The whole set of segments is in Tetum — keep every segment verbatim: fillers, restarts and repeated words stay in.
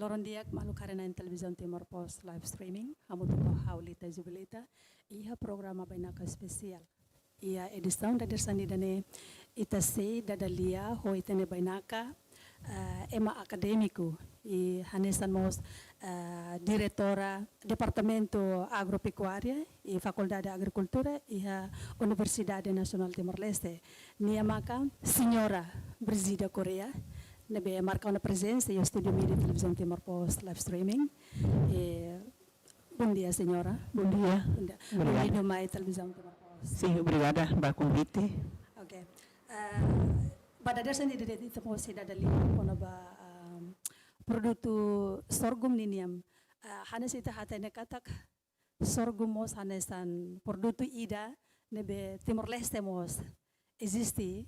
Loron di'ak, maluk haree-na'in Televizaun Timor Post live streaming, hamutuk ho ha'u Lita Jubilita, iha programa Bainaka Espesiál. Iha edisaun dadeer-saan ida-ne'e, ita sei dada lia ho ita-nia bainaka, eh, ema akadémiku, i hanesan mós, eh, diretora Departamentu Agropekuária i Fakuldade Agrikultura iha Universidade Nasionál Timor-Leste. Nia maka Señora Brigida Correia, ne'ebé marka ona prezensa iha estúdiu mídia Televizaun Timor Post live streaming. Eh, bom dia, señora. Bom dia. Bom dia. Obrigada. Bem-vinda mai Televizaun Timor Post. Sim, obrigada ba konvite. Ok. Eh, ba dadeer-saan ida-ne'e ita mós sei dada lia kona-ba, ah, produtu sorghum ninian. Eh, hanesan ita hatene katak sorghum mós hanesan produtu ida ne'ebé Timor-Leste mós eziste.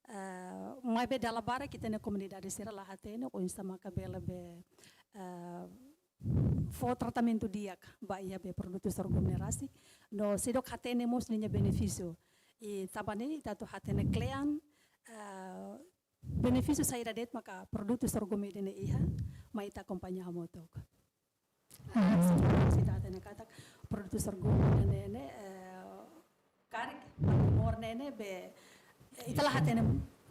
Eh, maibé dala barak ita-nia komunidade sira la hatene oinsá maka bele be, eh, fó tratamentu di'ak ba iha be produtu sorghum ne'e rasik. No seidauk hatene mós ninia benefísiu. I tanba ne'e ita atu hatene kle'an, eh, benefísiu saida de'it maka produtu sorghum ida-ne'e iha, mai ita akompaña hamutuk. Ah, ita hatene katak produtu sorghum ida-ne'e, eh, karik, mor ne'e be, eh, ita la hatene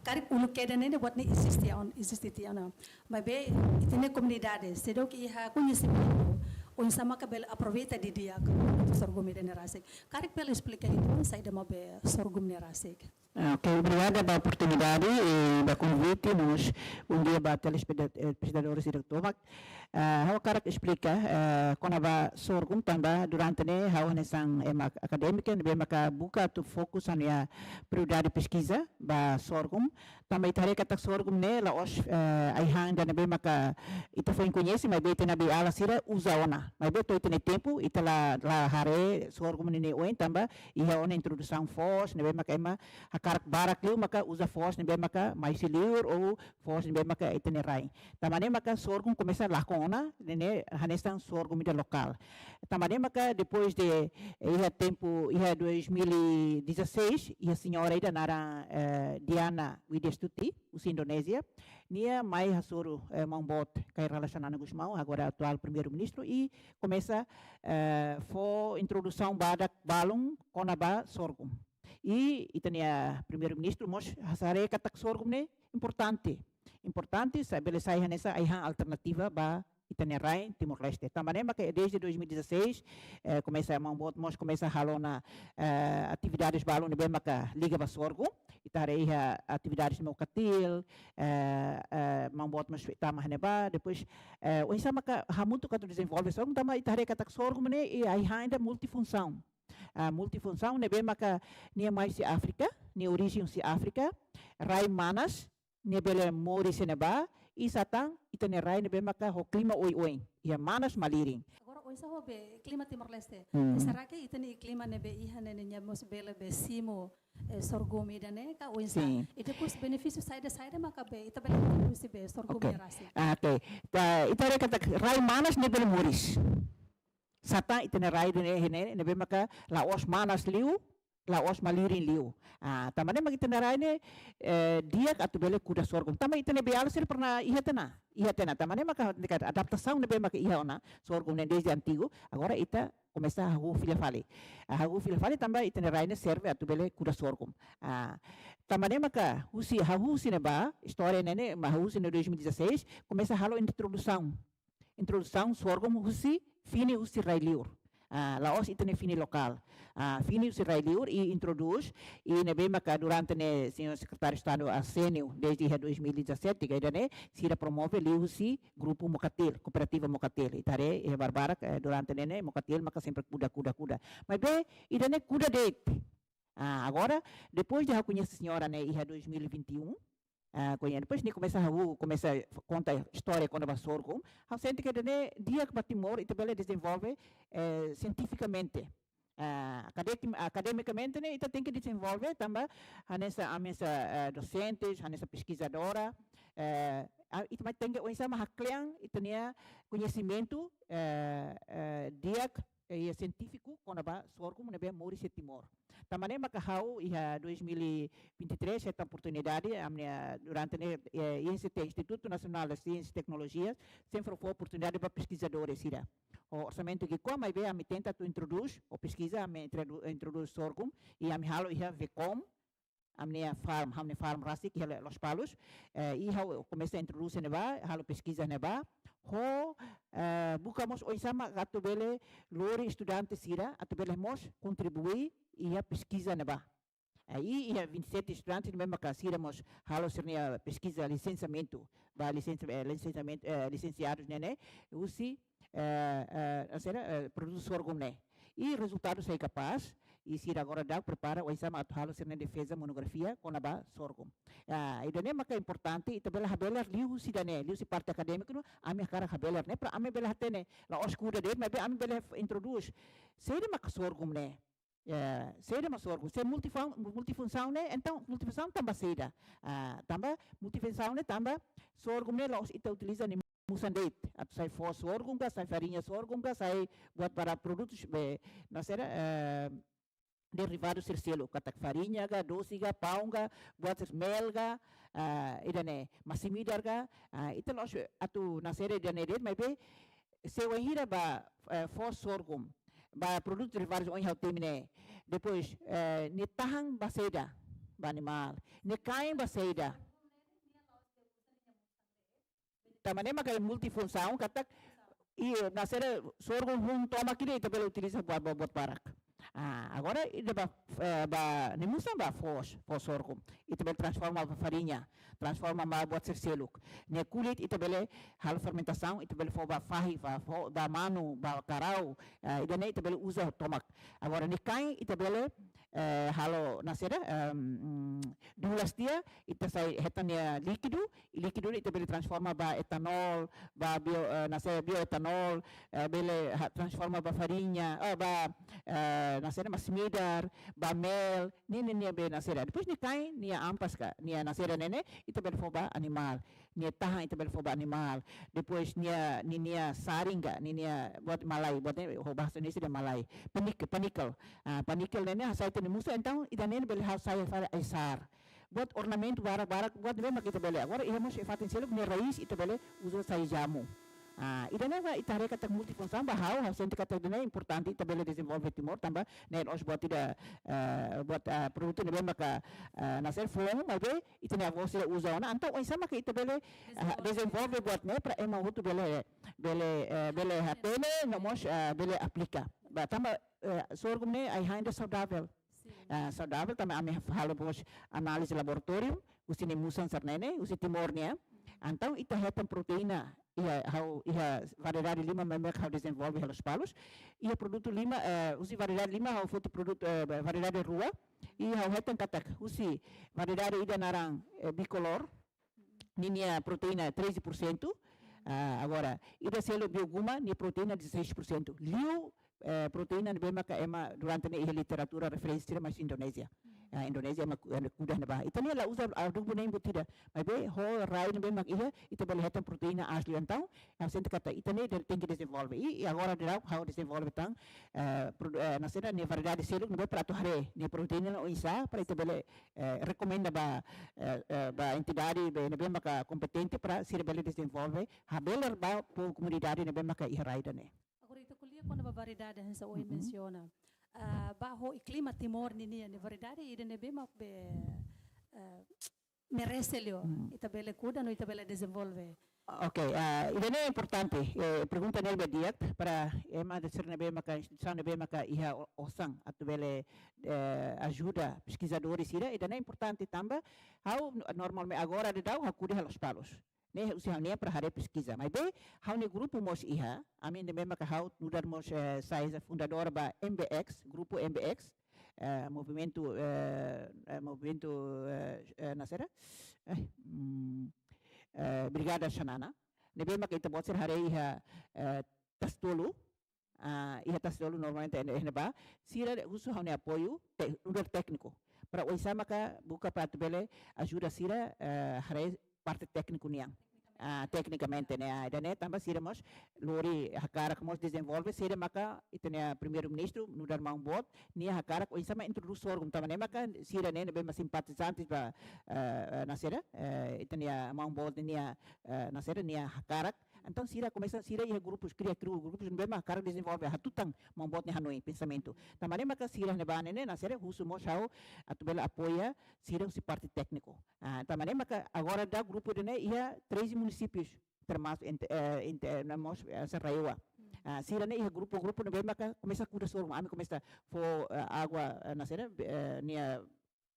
karik uluk kedas ne'e buat ne'e eziste ona, eziste tiha ona. Maibé ita-nia komunidade seidauk iha koñesimentu oinsá maka bele aproveita didi'ak produtu sorghum ida-ne'e rasik. Karik bele esplika uitoan saida mak be sorghum ne'e rasik. Ah, ok, obrigada ba oportunidade i ba konvite, mós bom dia ba telespeta-, eh, telespetadores sira tomak. Ah, ha'u hakarak esplika, eh, kona-ba sorghum tanba durante ne'e ha'u hanesan ema akadémika ne'ebé maka buka atu fokus ha'u-nia prioridade peskiza ba sorghum. Tanba ita haree katak sorghum ne'e la'ós, eh, ai-han ida ne'ebé maka ita foin koñese, maibé ita-nia beiala sira uza ona. Maibé to'o ita-nia tempu ita la, la haree sorghum ne'e oin tanba iha ona introdusaun foos ne'ebé maka ema hakarak barak liu maka uza foos ne'ebé maka mai husi liur ou foos ne'ebé maka ita-nia rai. Tanba ne'e maka sorghum komesa lakon ona, ne'e hanesan sorghum ida lokál. Tanba ne'e maka depois de, eh, iha tempu, iha dois mil e dezasseis, iha señora ida naran, eh, Diana Widiastuti, husi Indonézia, nia mai hasoru, eh, maun-boot Kay Rala Xanana Gusmão, agora atuál Primeiru-Ministru, i komesa, eh, fó introdusaun badak balun kona-ba sorghum. I ita-nia Primeiru-Ministru mós haree katak sorghum ne'e importante. Importante, sa-, bele sai hanesan ai-han alternativa ba ita-nia rai Timor-Leste. Tanba ne'e maka desde dois mil e dezasseis, eh, komesa maun-boot mós komesa halo ona, eh, atividades balun ne'ebé maka liga ba sorghum. Ita haree iha atividades Mokatil, eh, eh, maun-boot mós tama iha ne'ebá. Depois, eh, oinsá maka hamutuk atu dezenvolve sorghum, tanba ita haree katak sorghum ne'e iha ai-han ida multifunsaun. Ah, multifunsaun ne'ebé maka nia mai husi Áfrika, nia orijen husi Áfrika, rai manas, nia bele moris iha ne'ebá, i satán ita-nia rai ne'ebé maka ho klima oioin, iha manas malirin. Agora, oinsá ho be klima Timor-Leste? Hmm. Será que ita-nia klima ne'ebé iha ne'e nia mós bele be simu, eh, sorghum ida-ne'e ka oinsá? Sim. I depois benefísiu saida-saida maka be ita bele produsi be sorghum, ok, ne'e rasik? Ah, ok. Ta, ita haree katak rai manas ne'e bele moris. Satán ita-nia rai ne'e, ne'e, ne'ebé maka la'ós manas liu, la'ós malirin liu. Ah, tanba ne'e maka ita-nia rai ne'e, eh, di'ak atu bele kuda sorghum. Tanba ita-nia beiala sira pernah iha tiha ona. Iha tiha ona. Tanba ne'e maka, ne'e ka adaptasaun ne'ebé maka iha ona sorghum ne'e desde antigu. Agora ita komesa hahú fila fali. Ah, hahú fila fali tanba ita-nia rai ne'e serve atu bele kuda sorghum. Ah, tanba ne'e maka husi, hahú husi ne'ebá, istória ne'e ne'e, mak hahú husi ne'e dois mil e dezasseis, komesa halo introdusaun. Introdusaun sorghum husi, fini husi rai-li'ur. Ah, la'ós ita-nia fini lokál. Ah, fini husi rai-li'ur i introdús, i ne'ebé maka durante ne'e señór Sekretáriu Estadu Arsénio, desde iha dois mil e dezassete, ka ida-ne'e, sira promove liuhusi grupu Mokatil, kooperativa Mokatil. Ita haree, iha barbarak, eh, durante ne'e ne'e, Mokatil maka sempre kuda, kuda, kuda. Maibé, ida-ne'e kuda de'it. Ah, agora, depois de ha'u koñese señora ne'e iha dois mil e vinte e um, ah, koñese, depois nia komesa hahú, komesa konta istória kona-ba sorghum. Ha'u sente katak ida-ne'e di'ak ba Timor, ita bele dezenvolve, eh, sientifikamente. Ah, akademi-, akademikamente ne'e, ita tenke dezenvolve, tanba hanesan ami hanesan, eh, dosentes, hanesan peskizadora, eh, ah, ita mai tenke oinsá mak haklean ita-nia koñesimentu, eh, eh, di'ak eh, iha sientífiku kona-ba sorghum ne'ebé moris iha Timor. Tanba ne'e maka ha'u iha dois mil e vinte e três hetan oportunidade, ami-nia, durante ne'e, eh, I N C T, Instituto Nacional de Ciência e Tecnologia, sempre fó oportunidade ba peskizadór sira. Ho orsamentu ki'ik-oan, maibé ami tenta atu introdús, ho peskiza, ami introdu-, introdús sorghum, i ami halo iha Vecom, ami-nia farm, ami-nia farm rasik iha Lospalos, eh, i ha'u komesa introdús ne'ebá, halo peskiza ne'ebá, ho, eh, buka mós oinsá mak atu bele lori estudante sira, atu bele mós kontribui iha peskiza ne'ebá. Eh, i iha vinte e sete estudante ne'ebé maka sira mós halo sira-nia peskiza lisensiamentu, ba lisensi-, eh, lisensiamentu, eh, lisensiadus ne'e ne'e, husi, eh, eh, sira, eh, produtu sorghum ne'e. I rezultadu sai kapás, i sira agora daudaun prepara, oinsá mak atu halo sira-nia defeza monografia kona-ba sorghum. Ah, ida-ne'e maka importante, ita bele habelar liuhusi ida-ne'e, liuhusi parte akadémiku ne'e, ami hakarak habelar ne'e, para ami bele hatene, la'ós kuda de'it, maibé ami bele introdús. Saida maka sorghum ne'e? Eh, saida mak sorghum? Se multifun-, multifunsaun ne'e, entaun multifunsaun tanba saida? Ah, tanba multifunsaun ne'e, tanba sorghum ne'e la'ós ita utiliza nia musan de'it. Atu sai foos sorghum ka, sai fariña sorghum ka, sai buat para produtus be, nasera, eh, derivadu sira seluk, katak fariña ka, dose ka, paun ka, buat sira mel ka, ah, ida-ne'e, masin-midar ka, ah, ita la'ós atu nasera ida-ne'e de'it, maibé se wainhira ba, eh, foos sorghum, ba produtu derivadu ohin ha'u temi ne'e. Depois, eh, nia tahan ba saida, ba animál. Nia kain ba saida. Tanba ne'e maka multifunsaun, katak, i, nasera sorghum hun tomak ida ita bele utiliza buat, buat, buat barak. Ah, agora ida ba, eh, ba, nia musan ba foos, foos sorghum. Ita bele transforma ba fariña, transforma ba buat sira seluk. Nia kulit ita bele halo fermentasaun, ita bele fó ba fahi, ba fó ba manu, ba karau, eh, ida-ne'e ita bele uza tomak. Agora nia kain ita bele, eh, halo nasera, em, mm, dulas tiha, ita sai hetan nia líkidu, i líkidu ne'e ita bele transforma ba etanol, ba bio, eh, nasera bioetanol, eh, bele ha-, transforma ba fariña, eh, ba, eh, nasera masin-midar, ba mel, ne'e, ne'e, ne'e bele nasera. Depois nia kain, nia ampas ka, nia nasera ne'e ne'e, ita bele fó ba animál. Nia tahan ita bele fó ba animál. Depois nia, nia, nia sarin ka, nia, nia buat malai, buat ne'e, ho bahasa Indonesia dehan malai. Panik-, panikel. Ah, panikel ne'e ne'e, hasai tiha nia musan, entaun, ida-ne'e bele hasai fali ai-sar. Buat ornamentu barak-barak, buat ne'ebé mak ita bele. Agora, iha mós iha fatin seluk, nia raiz, ita bele uza sai jamu. Ah, ida-ne'e ba ita haree katak multifunsaun, ba ha'u, ha'u sente katak ida-ne'e importante, ita bele dezenvolve Timor, tanba ne'e la'ós buat ida, eh, buat, ah, produtu ne'ebé maka, ah, nasera foun, maibé ita-nia avó sira uza ona, entaun oinsá maka ita bele, ah, dezenvolve buat ne'e para ema hotu bele, bele, eh, bele hatene, no mós, ah, bele aplika. Ba tanba, eh, sorghum ne'e ai-han ida saudavel. Sin. Ah, saudavel tanba ami halo mós análize laboratóriu, husi nia musan sira-ne'e ne'e, husi Timor nian. Entaun ita hetan proteína, iha, ha'u, iha variedade lima ne'ebé ha'u dezenvolve iha Lospalos. Iha produtu lima, eh, husi variedade lima ha'u foti produtu, eh, variedade rua. I ha'u hetan katak husi variedade ida naran, eh, bikolor, ninia proteína treze por cento. Ah, agora, ida seluk Bioguma, nia proteína dezasseis por cento. Liu, eh, proteína ne'ebé maka ema durante ne'e iha literatura referénsia sira mai husi Indonézia. Ah, Indonézia ema ku-, ema kuda ne'ebá. Ita-nia la uza adubu ne'e buat ida. Maibé ho rai ne'ebé mak iha, ita bele hetan proteína asli, entaun, ha'u sente katak ita-nia de-, tenke dezenvolve. I, i agora daudaun ha'u dezenvolve tan, eh, produ-, eh, nasera nia variedade seluk ne'ebé para atu haree nia proteína ne'e oinsá para ita bele, eh, rekomenda ba, eh, eh, ba entidade be ne'ebé maka kompetente para sira bele dezenvolve, habelar ba povu komunidade ne'ebé maka iha rai ida-ne'e. Agora ita ko'alia kona-ba variedade hanesan ohin mensiona. Ah, ba ho i klima Timor ninian, ne'e variedade ida ne'ebé mak be, eh, merese liu. Ita bele kuda no ita bele dezenvolve. Ok, ah, ida-ne'e importante, eh, pergunta ne'e be di'ak para ema sira ne'ebé maka instituisaun ne'ebé maka iha o-, osan atu bele, eh, ajuda peskizadór sira, ida-ne'e importante tanba ha'u normalmente agora daudaun ha'u kuda iha Lospalos. Ne'e husi ha'u-nian para haree peskiza. Maibé ha'u-nia grupu mós iha, ami ne'ebé maka ha'u nu'udar mós, eh, sai fundadora ba M B X, grupu M B X, eh, movimentu, eh, eh, movimentu, eh, eh, nasera? Eh, mm, eh, Brigada Xanana. Ne'ebé maka ita-boot sira haree iha, eh, Tasi-Tolu, ah, iha Tasi-Tolu normalmente ene, ene ba, sira husu ha'u-nia apoiu, te-, nu'udar tékniku. Para oinsá maka buka para atu bele ajuda sira, eh, haree parte tékniku nian. Ah, teknikamente ne'e, ah, ida-ne'e tanba sira mós lori hakarak mós dezenvolve, sira maka ita-nia Primeiru-Ministru nu'udar maun boot, nia hakarak oinsá mak introdús sorghum, tanba ne'e maka sira ne'e ne'ebé mak simpatizantes ba, eh, eh, nasaida, eh, ita-nia maun boot nia, eh, nasaida, nia hakarak. Entaun sira komesa, sira iha grupus, kria kru-, grupus ne'ebé mak hakarak dezenvolve, hatutan maun boot nia hanoin, pensamentu. Tanba ne'e maka sira ne'ebá ne'e, nasaida, husu mós ha'u atu bele apoia sira husi parte tékniku. Ah, tanba ne'e maka agora daudaun grupu ida-ne'e iha treze munisípius, termasuk ente-, eh, ente-, na mós, eh, Serra Leoa. Ah, sira ne'e iha grupu-grupu ne'ebé maka komesa kuda sorghum, ami komesa fó, eh, água, eh, nasaida, eh, nia,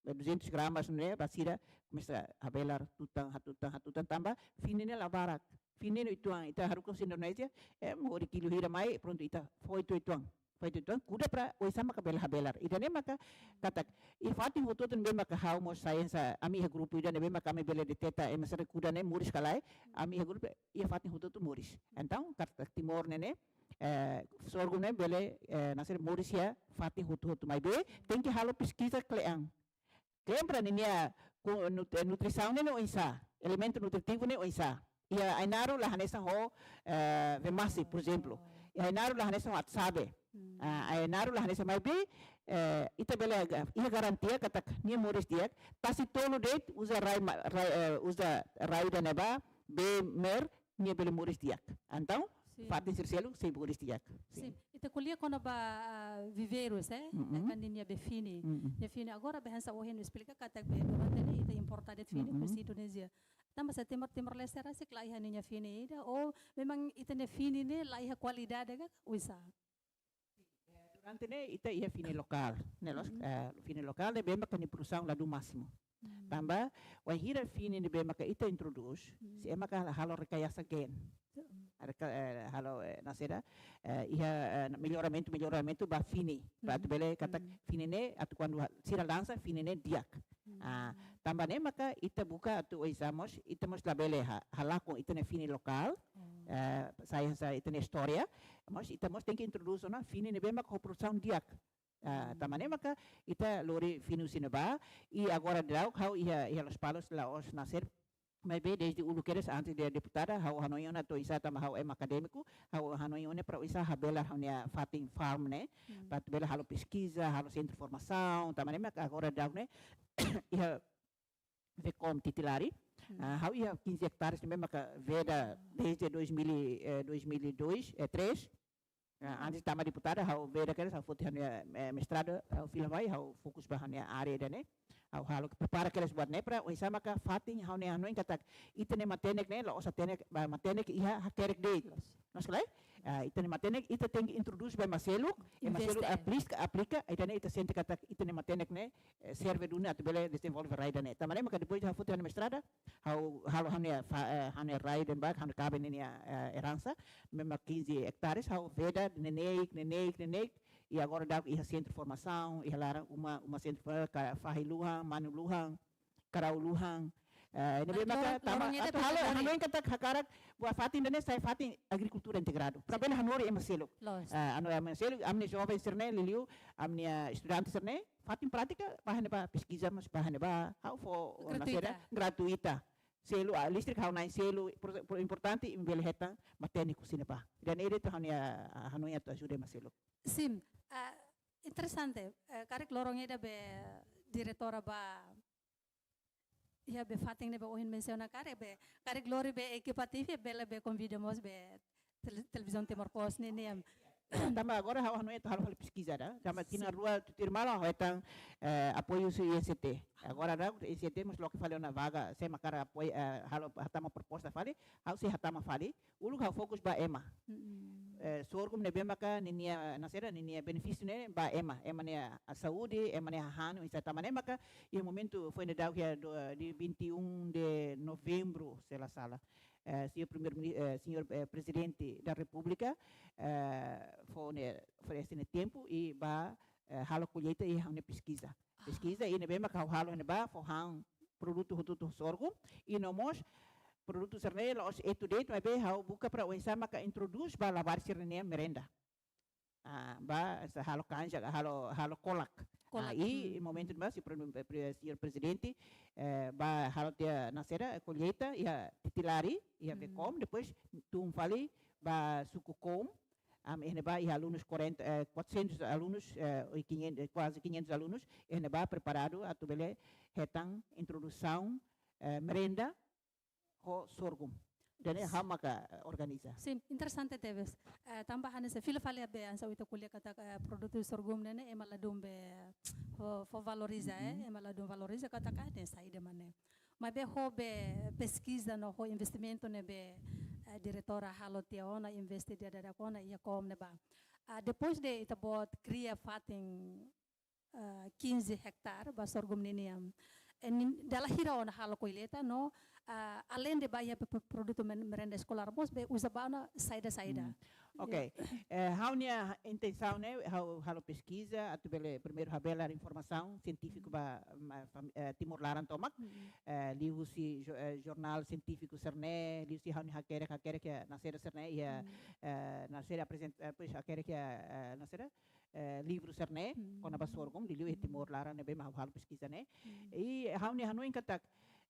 eh, duzentos gramas ne'e, ba sira komesa habelar tutan, hatutan, hatutan, tanba fini ne'e la barak. Fini ne'e uitoan, ita haruka husi Indonézia, eh, mak hodi kilu hira mai, prontu ita fó uitoan. Fó uitoan, kuda para oinsá maka bele habelar. Ida-ne'e maka katak, iha fatin hotu-hotu ne'ebé maka ha'u mós saensa, ami iha grupu ida ne'ebé maka ami bele deteta, eh, ema sira kuda ne'e moris ka lae, ami iha grupu, iha fatin hotu-hotu moris. Entaun, katak Timor ne'e ne'e, eh, sorghum ne'e bele, eh, nasaida, moris iha fatin hotu-hotu, maibé tenke halo peskiza kle'an. Kle'an para ninia ku-, nut-, eh, nutrisaun ne'e oinsá, elementu nutritivu ne'e oinsá. Iha Ainaro la hanesan ho, eh, Vemasse, por ezemplu. Iha Ainaro la hanesan ho Atsabe. Ah, Ainaro la hanesan, maibé, eh, ita bele ga-, iha garantia katak nia moris di'ak, tasi tolu de'it uza rai ma-, rai, eh, uza rai ida-ne'ebá, bee, meer, nia bele moris di'ak. Entaun, fatin sira seluk sei moris di'ak. Sin. Sin. Ita ko'alia kona-ba, ah, viveirus, eh? Mm-mm. Kan ninia bee fini. Mm-mm. Bee fini. Agora bee hanesan ohin esplika katak bee durante ne'e ita importa de'it fini husi Indonézia. Tanba sá Timor, Timor-Leste rasik la iha ninia fini ida, ou memang ita-nia fini ne'e la iha kualidade ka, oinsá? Eh, durante ne'e ita iha fini lokál, ne'e loos, eh, fini lokál ne'ebé maka nia produsaun ladún másimu. Tanba, wainhira fini ne'ebé maka ita introdús, se ema ka halo rekayasa gen. Ada ka, eh, halo, eh, nasaida, eh, iha, eh, melloramentu, melloramentu ba fini. Para atu bele katak fini ne'e, atu kuandu ha-, sira lansa, fini ne'e di'ak. Ah, tanba ne'e maka ita buka atu oinsá mós, ita mós labele ha-, halakon ita-nia fini lokál, eh, saensa ita-nia istória, mas ita mós tenke introdús ona fini ne'ebé maka ho produsaun di'ak. Ah, tanba ne'e maka ita lori fini husi ne'ebá, i agora daudaun ha'u iha, iha Lospalos la'ós naser, maibé desde uluk kedas antes de deputada, ha'u hanoin ona atu oinsá tanba ha'u ema akadémiku, ha'u hanoin ona para oinsá habelar ha'u-nia fatin farm ne'e, para atu bele halo peskiza, halo sentru formasaun, tanba ne'e maka agora daudaun ne'e, iha Vecom Titilari, ah, ha'u iha quinze hectares ne'ebé maka veda desde dois mil, eh, dois mil e dois, eh, três, ah, antes tama deputada, ha'u veda kedas, ha'u foti ha'u-nia, eh, mestradu, ha'u fila fali, ha'u fokus ba ha'u-nia área ida-ne'e. Ha'u halo prepara kedas buat ne'e para oinsá maka fatin ha'u-nia hanoin katak ita-nia matenek ne'e, la'ós matenek, ba matenek iha hakerek de'it. Loos ka lae? Ah, ita-nia matenek, ita tenke introdús ba ema seluk, ema seluk aplika, aplika, ida-ne'e ita sente katak ita-nia matenek ne'e, eh, serve duni atu bele dezenvolve rai ida-ne'e. Tanba ne'e maka depois de ha'u foti ha'u-nia mestradu, ha'u halo ha'u-nia fa-, eh, ha'u-nia rai de'it ba, ha'u-nia kaben ninia, eh, eransa, memang quinze hectares, ha'u veda neineik, neineik, neineik, i agora daudaun iha sentru formasaun, iha laran uma, uma sentru formasaun, ka fahi luhan, manu luhan, karau luhan. Eh, ne'ebé maka tama, atu halo, hanoin katak hakarak, buat fatin ida-ne'e sai fatin agrikultura integradu. Para bele hanorin ema seluk. Loos. Eh, hanorin ema seluk, ami-nia joven sira-ne'e, liuliu, ami-nia estudante sira-ne'e, fatin prátika, ba ne'ebá peskiza, mas ba ne'ebá, ha'u fó, gratuita. Gratuita. Selu, ah, listrik ha'u na'in selu, por, por importante, imi bele hetan matenek husi ne'ebá. Ida-ne'e de'it ha'u-nia, ah, hanoin atu ajuda ema seluk. Sin, ah, interesante. Eh, karik loron ida be diretora ba, iha be fatin ne'ebé ohin mensiona karik be, karik lori be ekipa T V bele be konvida mós be tele-, Televizaun Timor Post ne'e nian. Tanba agora ha'u hanoin atu halo fali peskiza ida. Tanba tinan rua tuirmai ha'u hetan, eh, apoiu husi I N C T. Agora daudaun I N C T mós loke fali ona vaga, se ema hakarak apoiu, eh, halo hatama proposta fali, ha'u sei hatama fali. Uluk ha'u fokus ba ema. Eh, sorghum ne'ebé maka ninia, nasaida, ninia benefísiu ne'e ba ema, ema nia saúde, ema nia hahán, oinsá, tanba ne'e maka iha momentu foin daudaun iha do, dia vinte e um de novembro, se la sala, eh, señór Primeiru-Mini-, eh, señór, eh, Prezidente da Repúblika, eh, fó ne'e, oferese ne'e tempu i ba, eh, halo kolleita i ha'u-nia peskiza. Peskiza i ne'ebé maka ha'u halo ne'ebá, fó han produtu hotu-hotu sorghum, i no mós produtu sira-ne'e la'ós etu de'it, maibé ha'u buka para oinsá maka introdús ba labarik sira-nia merenda. Ah, ba, sa halo kanja, halo, halo kolak. Kolak, ah, i, hmm, i momentu ne'ebá, si pre-, pre-, señór prezidente, eh, ba halo tiha naran saida, kolleita, iha Titilari, iha, hmm, Fecom, depois tun fali ba suku Koum, am, iha ne'ebá iha alunus quarenta, eh, quatrocentos alunus, eh, e quinhentos, eh, kuaze quinhentos alunus, iha ne'ebá preparadu atu bele hetan introdusaun, eh, merenda ho sorghum. Ida-ne'e, yes, ha'u maka, eh, organiza. Sin, interesante tebes. Eh, tanba hanesan fila fali be hanesan ohin ita ko'alia katak, eh, produtu sorghum ne'e, ne'e ema ladún be fó, fó valoriza, eh, mhm, ema ladún valoriza katak, ah, ne'e saida mak ne'e. Maibé ho be peskiza no ho investimentu ne'ebé, eh, diretora halo tiha ona, investe tiha daudauk ona iha Koum ne'ebá. Ah, depois de ita-boot kria fatin, eh, quinze hectare ba sorghum ninian. Eh, nin-, dala hira ona halo kolleita no, ah, além de ba iha pe-, pe-, produtu men-, merenda eskolár mós be uza ba ona saida-saida. Hmm. Ok. Eh, ha'u-nia intensaun ne'e, ha'u halo peskiza, atu bele primeiru habelar informasaun sientífiku, hmm, ba, ma, fam-, eh, Timor laran tomak. Hmm. Eh, liuhusi jo-, eh, jornál sientífiku sira-ne'e, liuhusi ha'u-nia hakerek, hakerek iha naran saida sira-ne'e, iha, hmm, eh, naran saida aprezenta, eh, pois hakerek iha, eh, naran saida, eh, livru sira-ne'e, hmm, kona-ba sorghum, liuliu iha, hmm, Timor laran ne'ebé mak ha'u halo peskiza ne'e. Hmm. I ha'u-nia hanoin katak,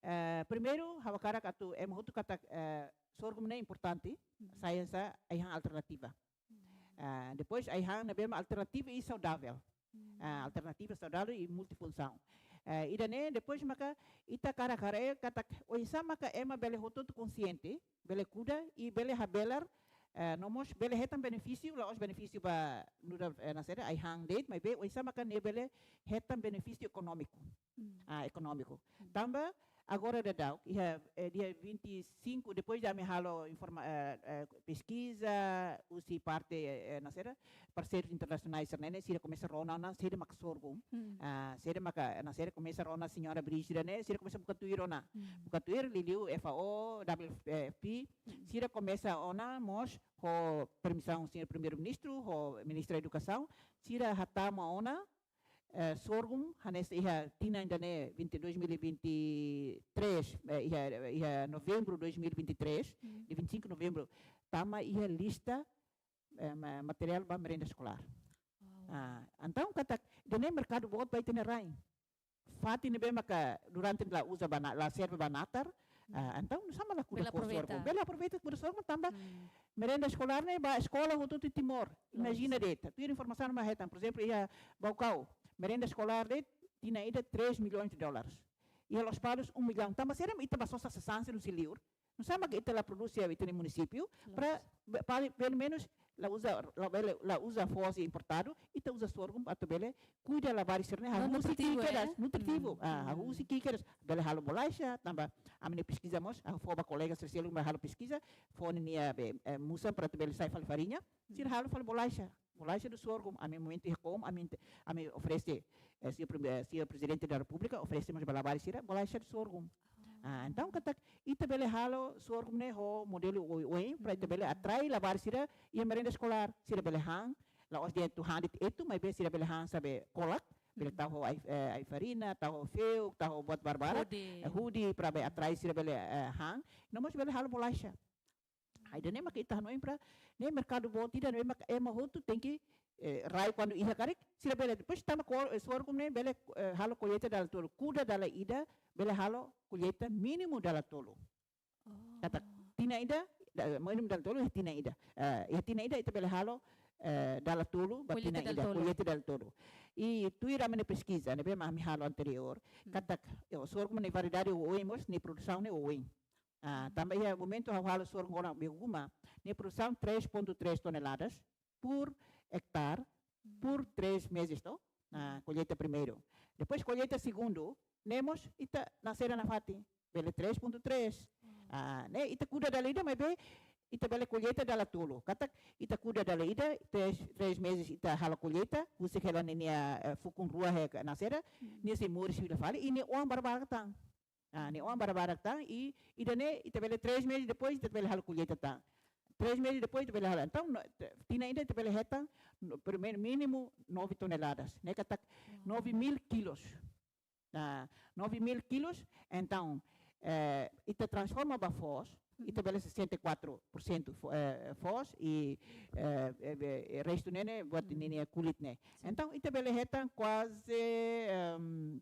eh, primeiru, ha'u hakarak atu ema hotu katak, eh, sorghum ne'e importante, hmm, sai hanesan ai-han alternativa. Hmm. Ah, depois ai-han ne'ebé mak alternativa i saudavel. Hmm. Ah, alternativa saudavel i multifunsaun. Eh, ida-ne'e, depois maka ita hakarak haree katak, oinsá maka ema bele hotu-hotu konsiente, bele kuda i bele habelar, eh, no mós bele hetan benefísiu, la'ós benefísiu ba nu'udar, eh, naran saida, ai-han de'it, maibé oinsá maka ne'e bele hetan benefísiu ekonómiku. Hmm. Ah, ekonómiku. Hmm. Tanba agora daudauk, iha, eh, dia vinte e cinco, depois de ami halo informa-, eh, eh, peskiza, husi parte, eh, naran saida, parseirus internasionais sira-ne'e, sira komesa rona ona saida maka sorghum. Hmm. Ah, saida maka, naran saida, komesa rona señora Brígida ne'e, sira komesa buka tuir ona. Hmm. Buka tuir, liuliu F A O, W F P, hmm, sira komesa ona mós ho permisaun señór Primeiru-Ministru, ho Ministra Edukasaun, sira hatama ona, eh, sorghum, hanesan iha tinan ida-ne'e, vinte, dois mil e vinte e três, eh, iha, iha novembru dois mil e vinte e três, hmm, dia vinte e cinco de novembro, tama iha lista, eh, ma-, materiál ba merenda eskolár. Wow. Ah, entaun katak, ida-ne'e merkadu boot ba ita-nia rain. Fatin ne'ebé maka durante la uza ba na-, la serve ba natar, hmm, ah, entaun nusá mak la kuda, bele ho aproveita, sorghum. Bele aproveita kuda sorghum tanba, hmm, merenda eskolár ne'e ba eskola hotu-hotu Timor. Lójiku. Imajina de'it, tuir informasaun mak hetan, por ezemplu, iha Baucau, merenda eskolár de'it, tinan ida três milhões de dólares. Iha Lospalos, um milhão. Tanba saida mak ita bá sosa sasán sira husi liur, nusá mak ita la produz iha ita-nia munisípiu, lójiku, para be-, pali-, pelumenus la uza, la bele, la uza foos importadu, ita uza sorghum atu bele kuda labarik sira-ne'e, no hahú husi nutritivu, ki'ik kedas, eh? Nutritivu. Hmm. Ah, hahú husi ki'ik kedas. Bele halo bolaxa, tanba ami-nia peskiza mós, ha'u fó ba kolega sira seluk mak halo peskiza, fó ninia be, eh, musan para atu bele sai fali fariña, sira halo fali bolaxa. Bolaxa do sorgo, ami momentu iha Koum, ami, ami oferese, eh, señór Prime-, eh, señór Prezidente da Repúblika, oferese mós ba labarik sira, bolaxa do sorgo. Ah, entaun katak, ita bele halo sorgo ne'e ho modelu oioin, para ita bele atrai labarik sira iha merenda eskolár, sira bele han, la'ós de'it atu han de'it etu, maibé sira bele han saida, kolak, bele tau ho ai, eh, ai-farina, tau ho feuk, tau ho buat barbarak, hudi, eh, hudi, para bele atrai sira bele, eh, han, no mós bele halo bolaxa. Ai, ida-ne'e maka ita hanoin para, ne'e merkadu boot ida, ne'e maka ema hotu tenke, eh, rai kuandu iha karik, sira bele, depois tanba ko-, eh, sorgo ne'e bele, eh, halo kolleita dala tolu, kuda dala ida, bele halo kolleita mínimu dala tolu. Oh. Katak tinan ida, da-, mínimu dala tolu, iha tinan ida. Eh, iha tinan ida ita bele halo, eh, dala tolu, ba kolleita tinan ida, dala tolu, kolleita dala tolu. I tuir ami-nia peskiza, ne'ebé mak ami halo anteriór, hmm, katak, eh, sorgo ne'e variedade oioin mós, nia produsaun ne'e oioin. Ah, tanba iha momentu ha'u halo sorgo ona Beguma, nia produsaun três ponto três toneladas por hectare, por três meses, to? Na kolleita primeiru. Depois kolleita segundu, ne'e mós ita naran saida nafatin, bele três ponto três. Ah, ne'e ita kuda dala ida, maibé ita bele kolleita dala tolu. Katak ita kuda dala ida, três, três meses ita halo kolleita, husik hela ninia, eh, fukun rua he naran saida, nia sei moris fila fali, i nia oan barbarak tan. Ah, nia oan barbarak tan, i, ida-ne'e, ita bele três meses depois, ita bele halo kolleita tan. Três meses depois, ita bele halo. Entaun, no, te-, tinan ida, ita bele hetan, no, primeiru mínimu nove toneladas. Ne'e katak, wow, nove mil quilos. Ah, nove mil quilos, entaun, eh, ita transforma ba foos, ita bele sessenta e quatro por cento fo-, eh, foos i, eh, eh, eh, restu ne'e ne'e buat ninia kulit ne'e. Entaun ita bele hetan kuaze, ehm,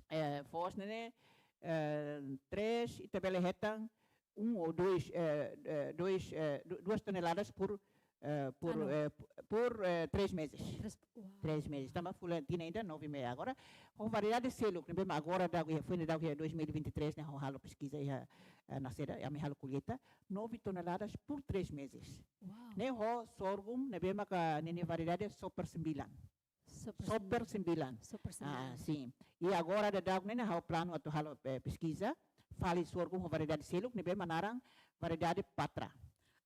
eh, foos ne'e ne'e, eh, três, ita bele hetan um ou dois, eh, eh, dois, eh, du-, duas toneladas por, eh, por, eh, p-, por, eh, três meses. Três, uau. Três meses. Tanba fulan tinan ida nove meses. Agora, ho variedade seluk, ne'ebé mak agora daudaun iha, foin daudaun iha dois mil e vinte e três ne'e, ha'u halo peskiza iha, eh, Nasera, ami halo kolleita, nove toneladas por três meses. Uau. Ne'e ho sorghum, ne'ebé maka ninia variedade Super Sembilan. Super Sembilan. Super Sembilan. Ah, sin. I agora daudaun ne'e ha'u planu atu halo, eh, peskiza, fali sorghum ho variedade seluk, ne'ebé mak naran variedade Patra.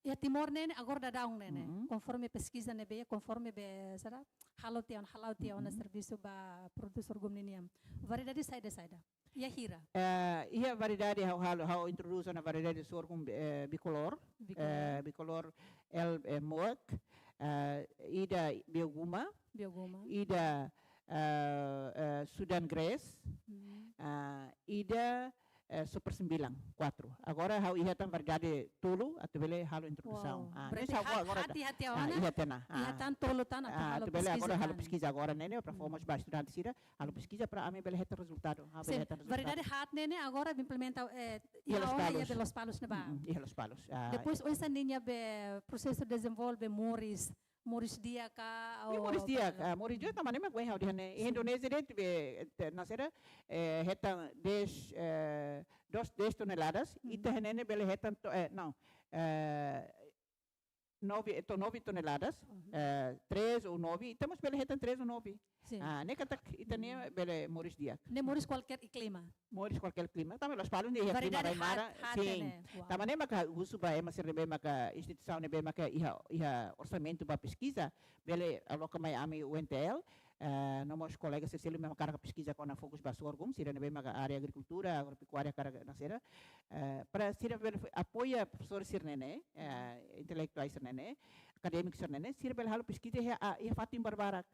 Iha Timor ne'e ne'e, agora daudaun ne'e ne'e, konforme peskiza ne'ebé, konforme be, sira halo tiha ona, hala'o tiha ona servisu ba produtu sorghum ninian. Variedade saida-saida? Iha hira? Eh, iha variedade ha'u halo, ha'u introdús ona variedade sorghum, eh, bikolor. Bikolor. Eh, bikolor L, eh, Moak, eh, ida Bioguma. Bioguma. Ida, eh, eh, Sudan Grass. Ah, ida, eh, Super Sembilan, kuatru. Agora ha'u iha tan variedade tolu atu bele halo introdusaun. Wow. Ah, berarti ne'e ha'u haat, agora haat iha tiha ona, iha tiha ona. Iha tan tolu tan atu halo peskiza tan. Ah, atu bele agora halo peskiza agora ne'e ne'e, para fó mós ba estudante sira, halo peskiza para ami bele hetan rezultadu. Ah, bele hetan rezultadu. Sin, variedade haat ne'e ne'e agora implementa, eh, iha Lospalos. Iha Lospalos ne'ebá. Mm, iha Lospalos. Ah, depois, oinsá ninia be prosesu dezenvolve moris, moris di'ak ka, iha moris di'ak, ah, moris di'ak tanba ne'e mak ohin ha'u dehan ne'e. Sin. Indonézia de'it be, eh, Nasera, eh, hetan dez, eh, dois, dez toneladas, ita iha ne'e ne'e bele hetan to-, eh, não, eh, nove, eh, to-, nove toneladas, eh, três ou nove, ita mós bele hetan três ou nove. Sin. Ah, ne'e katak ita-nia bele moris di'ak. Ne'e moris kualkér klima. Moris kualkér klima. Tanba Lospalos ne'e iha klima rai-mara. Variedade haat, haat ne'e. Sin. Wow. Tanba ne'e maka husu ba ema sira ne'ebé maka instituisaun ne'ebé maka iha, iha orsamentu ba peskiza, bele aloka mai ami U N T L, eh, no mós kolega sira seluk ne'ebé maka hakarak peskiza kona-ba fokus ba sorghum, sira ne'ebé maka área agrikultura, agropekuária, hakarak Nasera, eh, para sira bele apoia profesór sira ne'e ne'e, eh, intelektuál sira ne'e ne'e, akadémiku sira ne'e ne'e, sira bele halo peskiza iha, ah, iha fatin barbarak.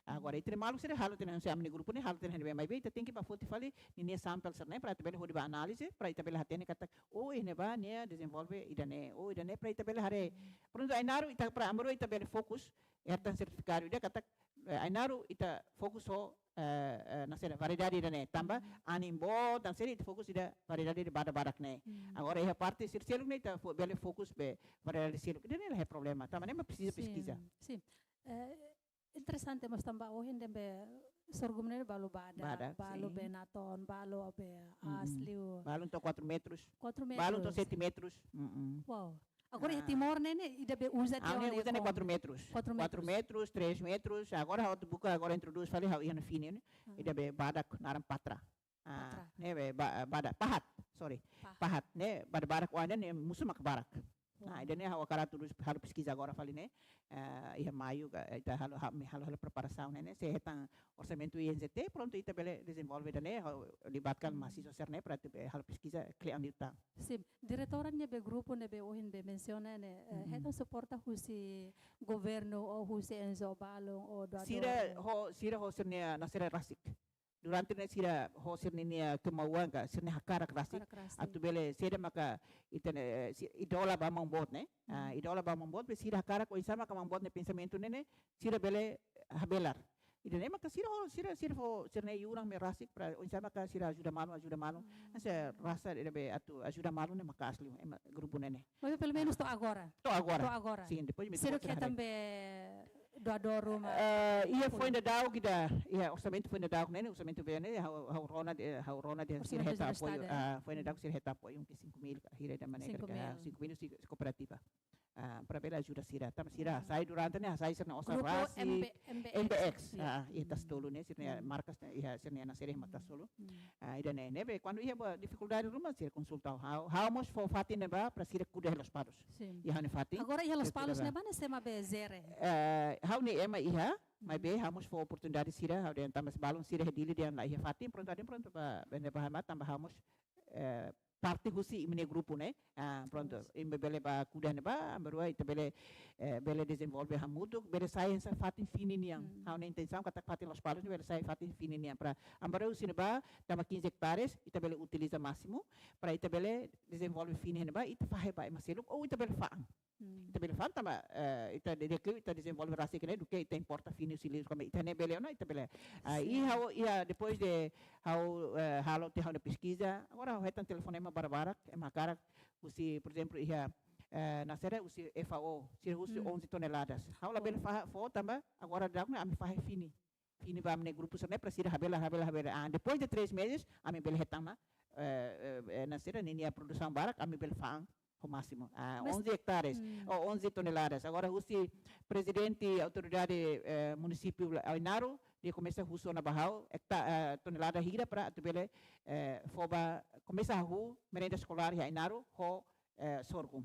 Agora, entre maluk sira halo tiha ona, se ami-nia grupu ne'e halo tiha ona, ne'ebé maibé ita tenke bá foti fali ninia sampel sira ne'e, para ita bele hodi bá análize, para ita bele hatene katak, oh, iha ne'ebá nia dezenvolve ida-ne'e, oh, ida-ne'e, para ita bele haree. Prontu, Ainaro ita para Ainaro ita bele fokus, hetan sertifikadu ida katak, eh, Ainaro ita fokus ho, eh, eh, Nasera variedade ida-ne'e, tanba anin boot, Nasera ita fokus ida variedade ida badak-badak ne'e. Agora, iha parte sira seluk ne'e ita fo-, bele fokus be variedade seluk. Ida-ne'e la iha problema, tanba ne'e mak presiza peskiza. Sin. Eh, interesante mós tanba ohin dehan be sorghum ne'e balu badak, balu, sin, be natoon, balu be aas liu. Balu to'o quatro metros. Quatro metros. Balu to'o sete metros. Mm-mm. Wow. Agora iha Timor ne'e ne'e, ida be uza tiha ona ne'e kuatru metros. Quatro metros. Quatro metros, três metros. Agora ha'u atu buka, agora introdús fali ha'u iha ne'e fini ne'e. Ida be badak naran Patra. Ah, Patra. Ne'e be ba-, badak, pahat, sorry. Pahat. Pahat, ne'e badak-badak, oh, ida-ne'e musu mak barak. Wow. Ah, ida-ne'e ha'u hakarak introdús halo peskiza agora fali ne'e. Eh, iha maiu ka, ita halo, ha-, ami halo, halo preparasaun ne'e ne'e, se hetan orsamentu I N Z T, prontu ita bele dezenvolve ida-ne'e, ha'u libatkan mahasiswa sira ne'e para atu be halo peskiza kle'an liután. Sin, diretora nia be grupu ne'ebé ohin be mensiona ne'e, eh, hetan suporta husi governu ou husi N G O balun ou doadór? Sira ho, sira ho sira-nia, Nasera rasik. Durante ne'e sira ho sira-nia kemauan ka, sira-nia hakarak rasik. Hakarak rasik. Atu bele, sira maka ita-nia, eh, si-, idola ba maun boot ne'e. Ah, idola ba maun boot, be sira hakarak oinsá maka maun boot nia pensamentu ne'e ne'e, sira bele habelar. Ida-ne'e maka sira ho, sira, sira ho, sira-nia yuran mai rasik para oinsá maka sira ajuda malu, ajuda malu. Hanesan rasa ida be atu ajuda malu ne'e maka'as liu, ema grupu ne'e ne'e. Mas pelumenus to'o agora? To'o agora. To'o agora. Sin, depois me sira to'o hetan be doadór ruma? Eh, iha foin daudaun ida, iha orsamentu foin daudaun ne'e, orsamentu be ne'e, ha'u, ha'u rona dehan, ha'u rona dehan sira hetan apoiu, ah, foin daudaun sira hetan apoiu, mungkin cinco mil, hira ida-ne'e, cinco mil. Cinco mil, husi kooperativa. Ah, para bele ajuda sira. Tanba sira hasai durante ne'e, hasai sira-nia osan rasik. Grupu M B, M B X. M B X. Ya. Ah, iha Tasi Tolu ne'e, sira-nia markas ne'e, iha sira-nia Nasera iha Tasi Tolu. Ah, ida-ne'e, ne'ebé, kuandu iha ba difikuldade ruma, sira konsulta ha'u. Ha'u mós fó fatin ne'ebá para sira kuda iha Lospalos. Sin. Iha ha'u-nia fatin. Agora iha Lospalos ne'ebá ne'e sé mak be jere? Eh, ha'u-nia ema iha, maibé ha'u mós fó oportunidade sira, ha'u dehan tanba se balun sira iha Dili dehan la iha fatin, prontu, ha'u dehan prontu ba, bende ba ha'u, tanba ha'u mós, eh, parte husi imi-nia grupu ne'e. Ah, pronto. Imi bele ba kuda ne'ebá, ami rua ita bele, eh, bele dezenvolve hamutuk, bele sai hanesan fatin fini nian. Ha'u-nia intensaun katak fatin Lospalos ne'e bele sai fatin fini nian para ami rua husi ne'ebá, tanba quinze hectares, ita bele utiliza másimu, para ita bele dezenvolve fini ne'ebá, ita fahe ba ema seluk, ou ita bele fa'an. Ita bele fa'an tanba, eh, ita de, de, ita dezenvolve rasik ne'e duké ita importa fini husi liur, kami ita ne'e bele ona, ita bele. Ah, i ha'u, i, ah, depois de ha'u, eh, halo tiha ha'u-nia peskiza, agora ha'u hetan telefonema barak-barak, ema hakarak husi, por ezemplu, iha, eh, nasaida husi F A O, sira husu onze toneladas. Ha'u labele fahe fó tanba, agora daudaun ne'e ami fahe fini. Fini ba ami-nia grupu sira-ne'e para sira habela, habela, habela. Ah, depois de três meses, ami bele hetan ona, eh, eh, eh, nasaida ninia produsaun barak, ami bele fa'an ho másimu. Ah, onze hectares, ou onze toneladas. Agora, husi prezidente autoridade, eh, munisípiu Ainaro, nia komesa husu ona ba ha'u, hecta-, eh, tonelada hira para atu bele, eh, fó ba, komesa hahú merenda eskolár iha Ainaro ho, eh, sorghum.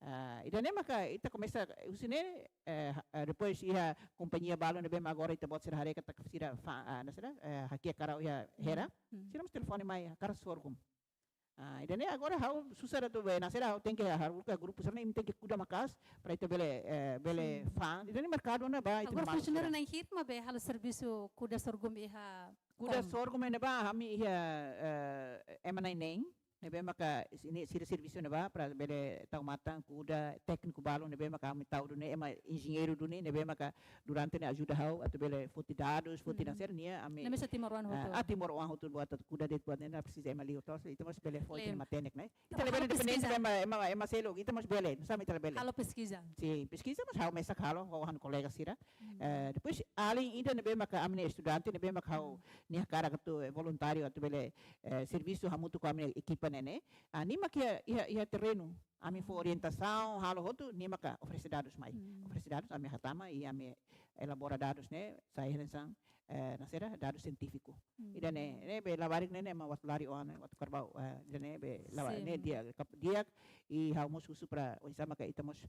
Ah, ida-ne'e maka ita komesa husi ne'e, eh, eh, depois iha kompañia balu ne'ebé mak agora ita-boot sira haree katak sira fa-, ah, nasaida, eh, hakiak karau iha Hera. Sira mós telefone mai, hakarak sorghum. Ah, ida-ne'e agora ha'u susar atu bá, nasaida ha'u tenke haruka grupu sira-ne'e, imi tenke kuda maka'as para ita bele, eh, bele fa'an. Ida-ne'e merkadu ona ba, ita. Agora malu funsionáriu sira. Na'in hitu mak bele halo servisu kuda sorghum iha. Kuda sorghum ne'ebá, ami iha, eh, ema na'in-neen ne'ebé maka sira servisu ne'ebá para bele tau matan, kuda, tékniku balu ne'ebé maka ami tau duni, ema enjeñeiru duni ne'ebé maka durante ne'e ajuda ha'u atu bele foti dadus, foti nasaida nia, ami. Ne'e mós timoroan hotu. Ah, timoroan hotu buat atu kuda de'it buat ne'e la presiza ema liu tos, ita mós bele fó ita-nia matenek ne'e. Ita labele dependente ba ema, ema, ema seluk, ita mós bele, nusá mak ita labele. Halo peskiza. Sin, peskiza mós ha'u mesak halo, ho ha'u-nia kolega sira. Eh, depois, alin ida ne'ebé maka ami-nia estudante, ne'ebé maka ha'u-nia hakarak atu, eh, voluntáriu atu bele, eh, servisu hamutuk ho ami-nia ekipa ne'e ne'e. Ah, nia maka iha, iha, iha terrenu. Ami fó orientasaun, halo hotu, nia maka oferese dadus mai. Oferese dadus, ami hatama, i ami elabora dadus ne'e, sai hanesan, eh, nasaida, dadus sientífiku. Ida-ne'e, ne'e bele labarik ne'e, ne'e mak atu lari ona, atu karbau, eh, ida-ne'e bele laba-, ne'e di'ak, kap-, di'ak, i ha'u mós husu para, oinsá maka ita mós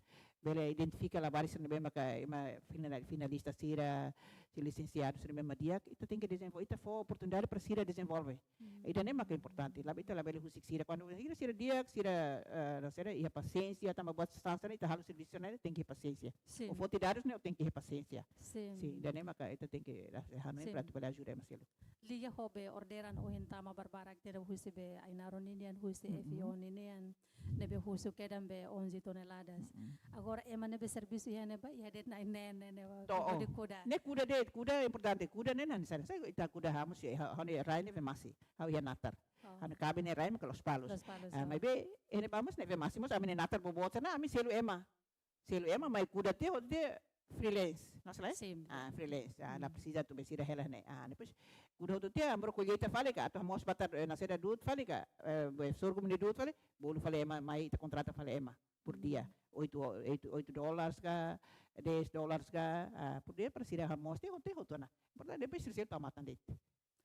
bele identifika labarik sira ne'ebé maka ema finali-, finalista sira, sira lisensiadu sira ne'ebé mak di'ak, ita tenke dezenvolve, ita fó oportunidade para sira dezenvolve. Ida-ne'e maka importante, labele ita labele husik sira, kuandu sira, sira di'ak, sira, eh, nasaida, iha pasiénsia, tanba buat sasán ne'e ita halo servisu ne'e tenke pasiénsia. Sin. Ou foti dadus ne'e tenke pasiénsia. Sin. Sin, ida-ne'e maka ita tenke, eh, hanoin para atu bele ajuda ema seluk. Liga ho be orderan ohin tama barbarak ne'e husi be Ainaro ninian, husi F A O ninian, ne'ebé husu kedan be onze toneladas. Agora ema ne'ebé servisu iha ne'ebá, iha de'it na'in-neen ne'e, ne'e, ne'e, ne'e, ne'e kuda. Ne'e kuda de'it, kuda importante, kuda ne'e hanesan, sai ita kuda ha'u mós, eh, ha'u-nia rai ne'e be masi, ha'u iha Natar. Ha'u-nia kaben nia rai maka Lospalos. Lospalos, ah, maibé, iha ne'ebá mós ne'e be masi, mós ami-nia Natar boboot ona, ami selu ema. Selu ema mai kuda tiha, hotu tiha freelance. Nusá lae? Sin. Ah, freelance. Ah, la presiza atu be sira hela ne'e. Ah, depois kuda hotu tiha, ami rua kolleita fali ka, atu hamoos batar, eh, nasaida du'ut fali ka, eh, be sorghum ne'e du'ut fali, bolu fali ema, mai ita kontrata fali ema por dia. Oito, oito, oito dólares ka, dez dólares ka, ah, por dia para sira hamoos tiha, hotu tiha hotu ona. Importante depois sira tau matan de'it.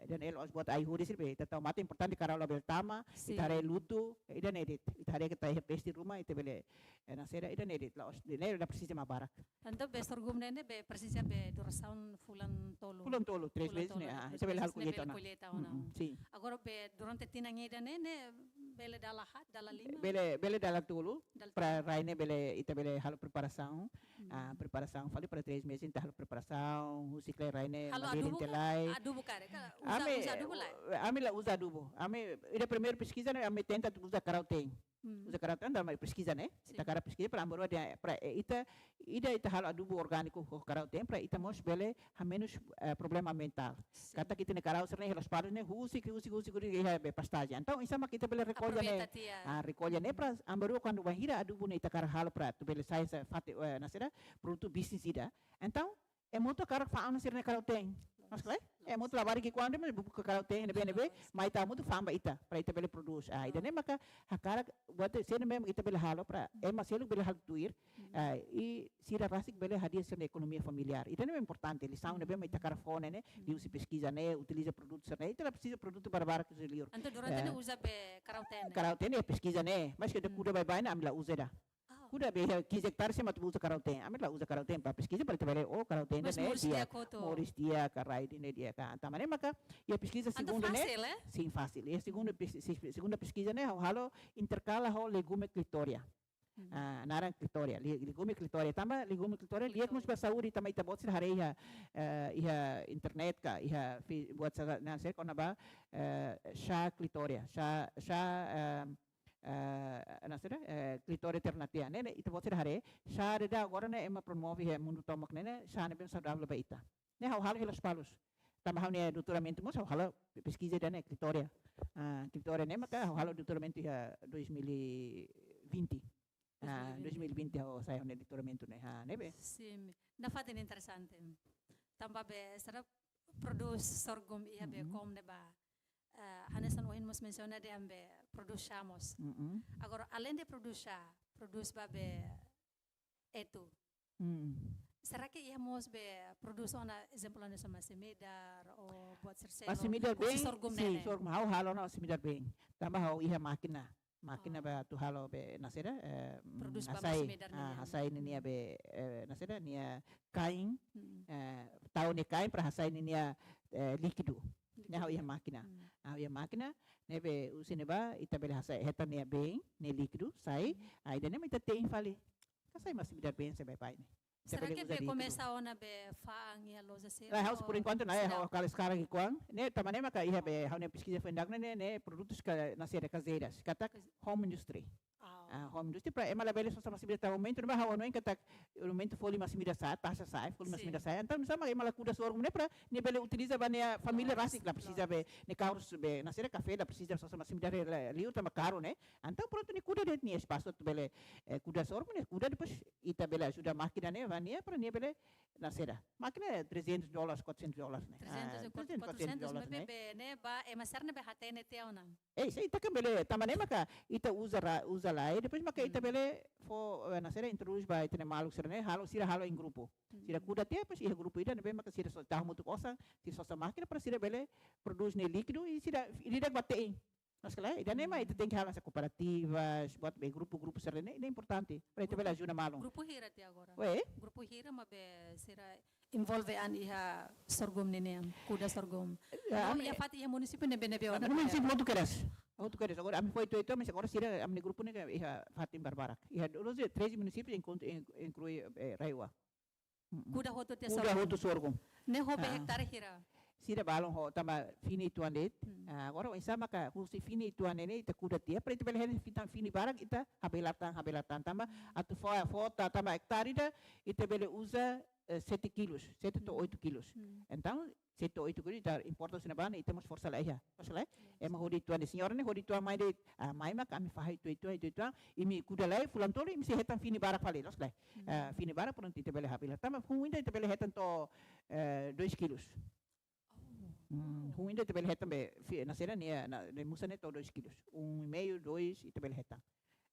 Ida-ne'e la'ós buat ai-horis, sira be ita tau matan, importante karau labele tama, ita haree lutu, ida-ne'e de'it, ita haree katak iha peste ruma, ita bele, eh, nasaida, ida-ne'e de'it, la'ós, ne'e la presiza mak barak. Entaun be sorghum ne'e, ne'e be presiza be durasaun fulan tolu. Fulan tolu, três meses ne'e, ah, ita bele halo kolleita ona. Sin. Agora be durante tinan ida ne'e, ne'e bele dala haat, dala lima? Bele, bele dala tolu, para rai ne'e bele, ita bele halo preparasaun. Ah, preparasaun fali para três meses, ita halo preparasaun, husik lai rai ne'e, halo adubu ka, adubu karik, uza, uza adubu lae? Ami la uza adubu. Ami, ida primeiru peskiza ne'e, ami tenta uza karau-teen. Uza karau-teen, tanba peskiza ne'e. Sin. Ita hakarak peskiza para ami rua dehan, para, eh, ita, ida ita halo adubu orgániku ho karau-teen, para ita mós bele hamenus, eh, problema ambientál. Sin. Katak ita-nia karau sira-ne'e, Lospalos ne'e, husik, husik, husik, husik, iha be pastajen. Entaun, oinsá mak ita bele rekolla ne'e. Aproveita tiha. Ah, rekolla ne'e para ami rua kuandu bainhira adubu ne'e ita hakarak halo para atu bele sai hanesan fatin, eh, nasaida, produtu bisnis ida. Entaun, ema hotu hakarak fa'an sira-nia karau-teen. Nusá lae? Ema hotu labarik ki'ikoan de'it mak buka karau-teen ne'ebé, ne'ebé, mai ita hamutuk fa'an ba ita, para ita bele prodús. Ah, ida-ne'e maka hakarak buat sira-ne'e mak ita bele halo para ema seluk bele halo tuir. Ah, i sira rasik bele hadi'a sira-nia ekonomia familiár. Ida-ne'e importante, lisaun ne'ebé mak ita hakarak fó ne'e, ne'e, liuhusi peskiza ne'e, utiliza produtu sira-ne'e, ita la presiza produtu barbarak husi liur. Entaun durante ne'e uza be karau-teen ne'e? Karau-teen ne'e peskiza ne'e, maske ita kuda baibain ne'e ami la uza ida. Ah, Kuda be iha ki'ik hektar se mak atu uza karau-teen. Ami la uza karau-teen ba peskiza para ita bele, oh, karau-teen ne'e di'ak, moris di'ak, ka rai ne'e di'ak. Tanba ne'e maka iha peskiza segundu ne'e. Entaun fasil, eh? Sin, fasil. Iha segundu pes-, se-, segundu peskiza ne'e ha'u halo interkala ho legume clitoria. Ah, naran clitoria, le-, legume clitoria. Tanba legume clitoria di'ak mós ba saúde, tanba ita-boot sira haree iha, eh, iha internet ka, iha fe-, buat sira ne'e, sira kona-ba, eh, chá clitoria, chá, chá, eh, eh, naran saida, eh, clitoria ternatea. Ne'e, ne'e, ita-boot sira haree, chá ida agora ne'e ema promove iha mundu tomak ne'e, ne'e, chá ne'ebé saudavel ba ita. Ne'e ha'u halo iha Lospalos. Tanba ha'u-nia doutoramentu mós ha'u halo peskiza ida-ne'e clitoria. Ah, clitoria ne'e maka ha'u halo doutoramentu iha dois mil e vinte. Ah, dois mil e vinte. Dois mil e vinte ha'u sai ha'u-nia doutoramentu ne'e. Ah, ne'ebé. Sin, nafatin interesante. Tanba be sira prodús sorghum iha be, mm-mm, kom ne'ebá. Eh, hanesan ohin mós mensiona dehan be prodús chá mós. Mm-mm. Agora, além de prodús chá, prodús ba be etu. Mm. Será que iha mós be prodús ona, ezemplu, hanesan masin-midar ou buat sira seluk, masin-midar husi, bem, sorghum, sin, ne'e, ne'e? Sorghum, ha'u halo ona masin-midar bem. Tanba ha'u iha mákina. Mákina, oh, ba atu halo be naran saida, eh, prodús ba hasai, masin-midar, ah, ne'e, hasai ninia be, eh, naran saida, nia kain, mm, eh, tau nia kain para hasai ninia, eh, líkidu. Líkidu. Ne'e ha'u iha mákina. Mm. Ha'u iha mákina, ne'ebé husi ne'ebá ita bele hasai, hetan nia been, nia líkidu sai, mm, ah, ida-ne'e mak ita te'in fali. Ka sai masin-midar bem, sai baibain ne'e. Será que be komesa ona be fa'an iha loja seluk? Lae, ha'u, por enquanto, ne'e, ha'u hakarak sekarang ki'ikoan. Ne'e, tanba ne'e maka iha be, ha'u-nia peskiza foin dagune ne'e, ne'e, produtus ka, naran saida, kazeiras, katak home industry. Ah, home industry para ema labele sosa masin-midar to'o momentu ne'ebá, ha'u hanoin katak momentu folin masin-midar sa'e, taxa sa'e, folin masin-midar sa'e. Entaun, sama ema la kuda sorghum ne'e para nia bele utiliza ba nia família rasik, la presiza be, nia kahur be, naran saida, kafé, la presiza sosa masin-midar liu tanba karu ne'e. Entaun, prontu, nia kuda de'it nia espasu atu bele, eh, kuda sorghum, nia kuda, depois ita bele ajuda mákina ne'e ba nia, para nia bele, naran saida. Mákina trezentos dólares, quatrocentos dólares ne'e. Trezentos, ah, trezentos, quatrocentos, quatrocentos dólares ne'e. Maibé be ne'e ba ema sira ne'ebé hatene tiha ona. Eh, se ita kan bele, tanba ne'e maka ita uza ra-, uza lai, depois maka ita bele fó, eh, naran saida, introdús ba ita-nia maluk sira-ne'e, halo, sira halo em grupo. Sira kuda tiha, depois iha grupo ida ne'ebé maka sira so-, tau hamutuk osan, sira sosa mákina para sira bele prodús nia líkidu i sira, ida ba te'in. Mas klaru, ida-ne'e mak ita tenke halo hanesan kooperativas, buat be grupu-grupu sira-ne'e, ne'e importante. Para ita bele ajuda malu. Grupu hira tiha agora? Oi? Grupu hira mak be sira envolve an iha sorghum ne'e nian, kuda sorghum. Ya, no, ami, iha fatin iha munisípiu ne'ebé-ne'ebé ona? Munisípiu hotu kedas. Hotu kedas. Agora ami foin uitoan, mas agora sira ami-nia grupu ne'e iha fatin barbarak. Iha doze, treze munisípius, inklui, in-, inklui, eh, RAEOA. Mm-mm. Kuda hotu tiha sorghum. Kuda hotu sorghum. Ne'e ho be hektare hira? Sira balun ho, tanba fini uitoan de'it. Hmm. Ah, agora oinsá maka husi fini uitoan ne'e ita kuda tiha, para ita bele hetan fini barak, ita habelar tan, habelar tan. Tanba atu fó, fó tan, tanba hektare ida, ita bele uza, eh, sete kilos, sete to'o oito kilos. Hmm. Entaun, sete to'o oito kilos, ita importa husi ne'ebá, ita mós forsa la iha. Forsa la iha. Ema hodi uitoan de'it, señora ne'e hodi uitoan mai de'it, ah, mai maka ami fahe uitoan, uitoan, uitoan, uitoan, imi kuda lai, fulan tolu, imi sei hetan fini barak fali, loos lai. Hmm. Ah, fini barak prontu ita bele habelar. Tanba fuin ida ita bele hetan to'o, eh, dois kilos. Oh. Hmm, fuin ida ita bele hetan be, fi-, naran saida, nia, na, nia musan ne'e to'o dois kilos. Um e meio, dois, ita bele hetan.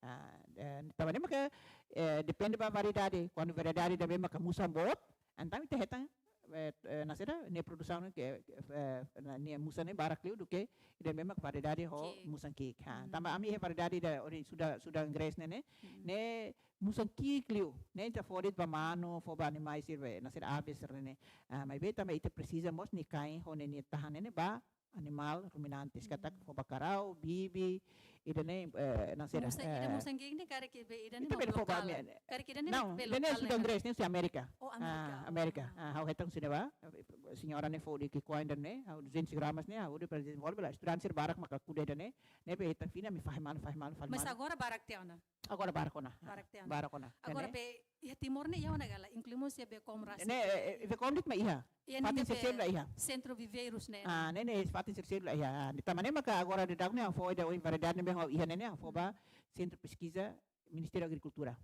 Ah, eh, tanba ne'e maka, eh, depende ba variedade. Kuandu variedade ida be maka musan boot, entaun ita hetan, eh, eh, naran saida, nia produsaun ke, eh, na, nia musan ne'e barak liu duké ida be maka variedade ho musan ki'ik. Ha, tanba ami iha variedade ida ohin sudah, sudah inglés ne'e, ne'e, ne'e musan ki'ik liu. Ne'e ita fó de'it ba manu, fó ba animais sira be, naran saida, aves sira-ne'e. Ah, maibé tanba ita presiza mós nia kain ho nia, nia tahan ne'e ba animál ruminantes, katak fó ba karau, bibi, ida-ne'e, eh, naran saida, musan, ida, eh, musan ki'ik ne'e karik be ida-ne'e ita bele fó ba lokál, ami, karik ida-ne'e, não, be ida-ne'e lokál, sudah ne'e inglés, ne'e husi Amérika. Oh, Amérika. Ah, Amérika. Ah, ha'u hetan husi ne'ebá, eh, señora ne'e fó de'it ki'ikoan ida-ne'e, ha'u dezentos gramas ne'e, ha'u hodi para dezenvolve, la estudante sira barak maka kuda ida-ne'e, ne'ebé hetan fini, ami fahe malu, fahe malu, fahe malu. Mas agora barak tiha ona? Agora barak ona. Barak tiha ona. Barak ona. Agora, ne'e, be iha Timor ne'e iha ona ka lae, inklui mós iha Bekom rasik? Ne'e, eh, eh, Bekom de'it mak iha. Iha, fatin ne'ebé sira seluk la iha. Sentru Viveiros ne'e. Ah, ne'e, ne'e, fatin sira seluk la iha. Ah, tanba ne'e maka agora daudaun ne'e ha'u fó ida ohin variedade ne'ebé ha'u iha ne'e, ne'e ha'u fó ba Sentru Peskiza Ministériu Agrikultura.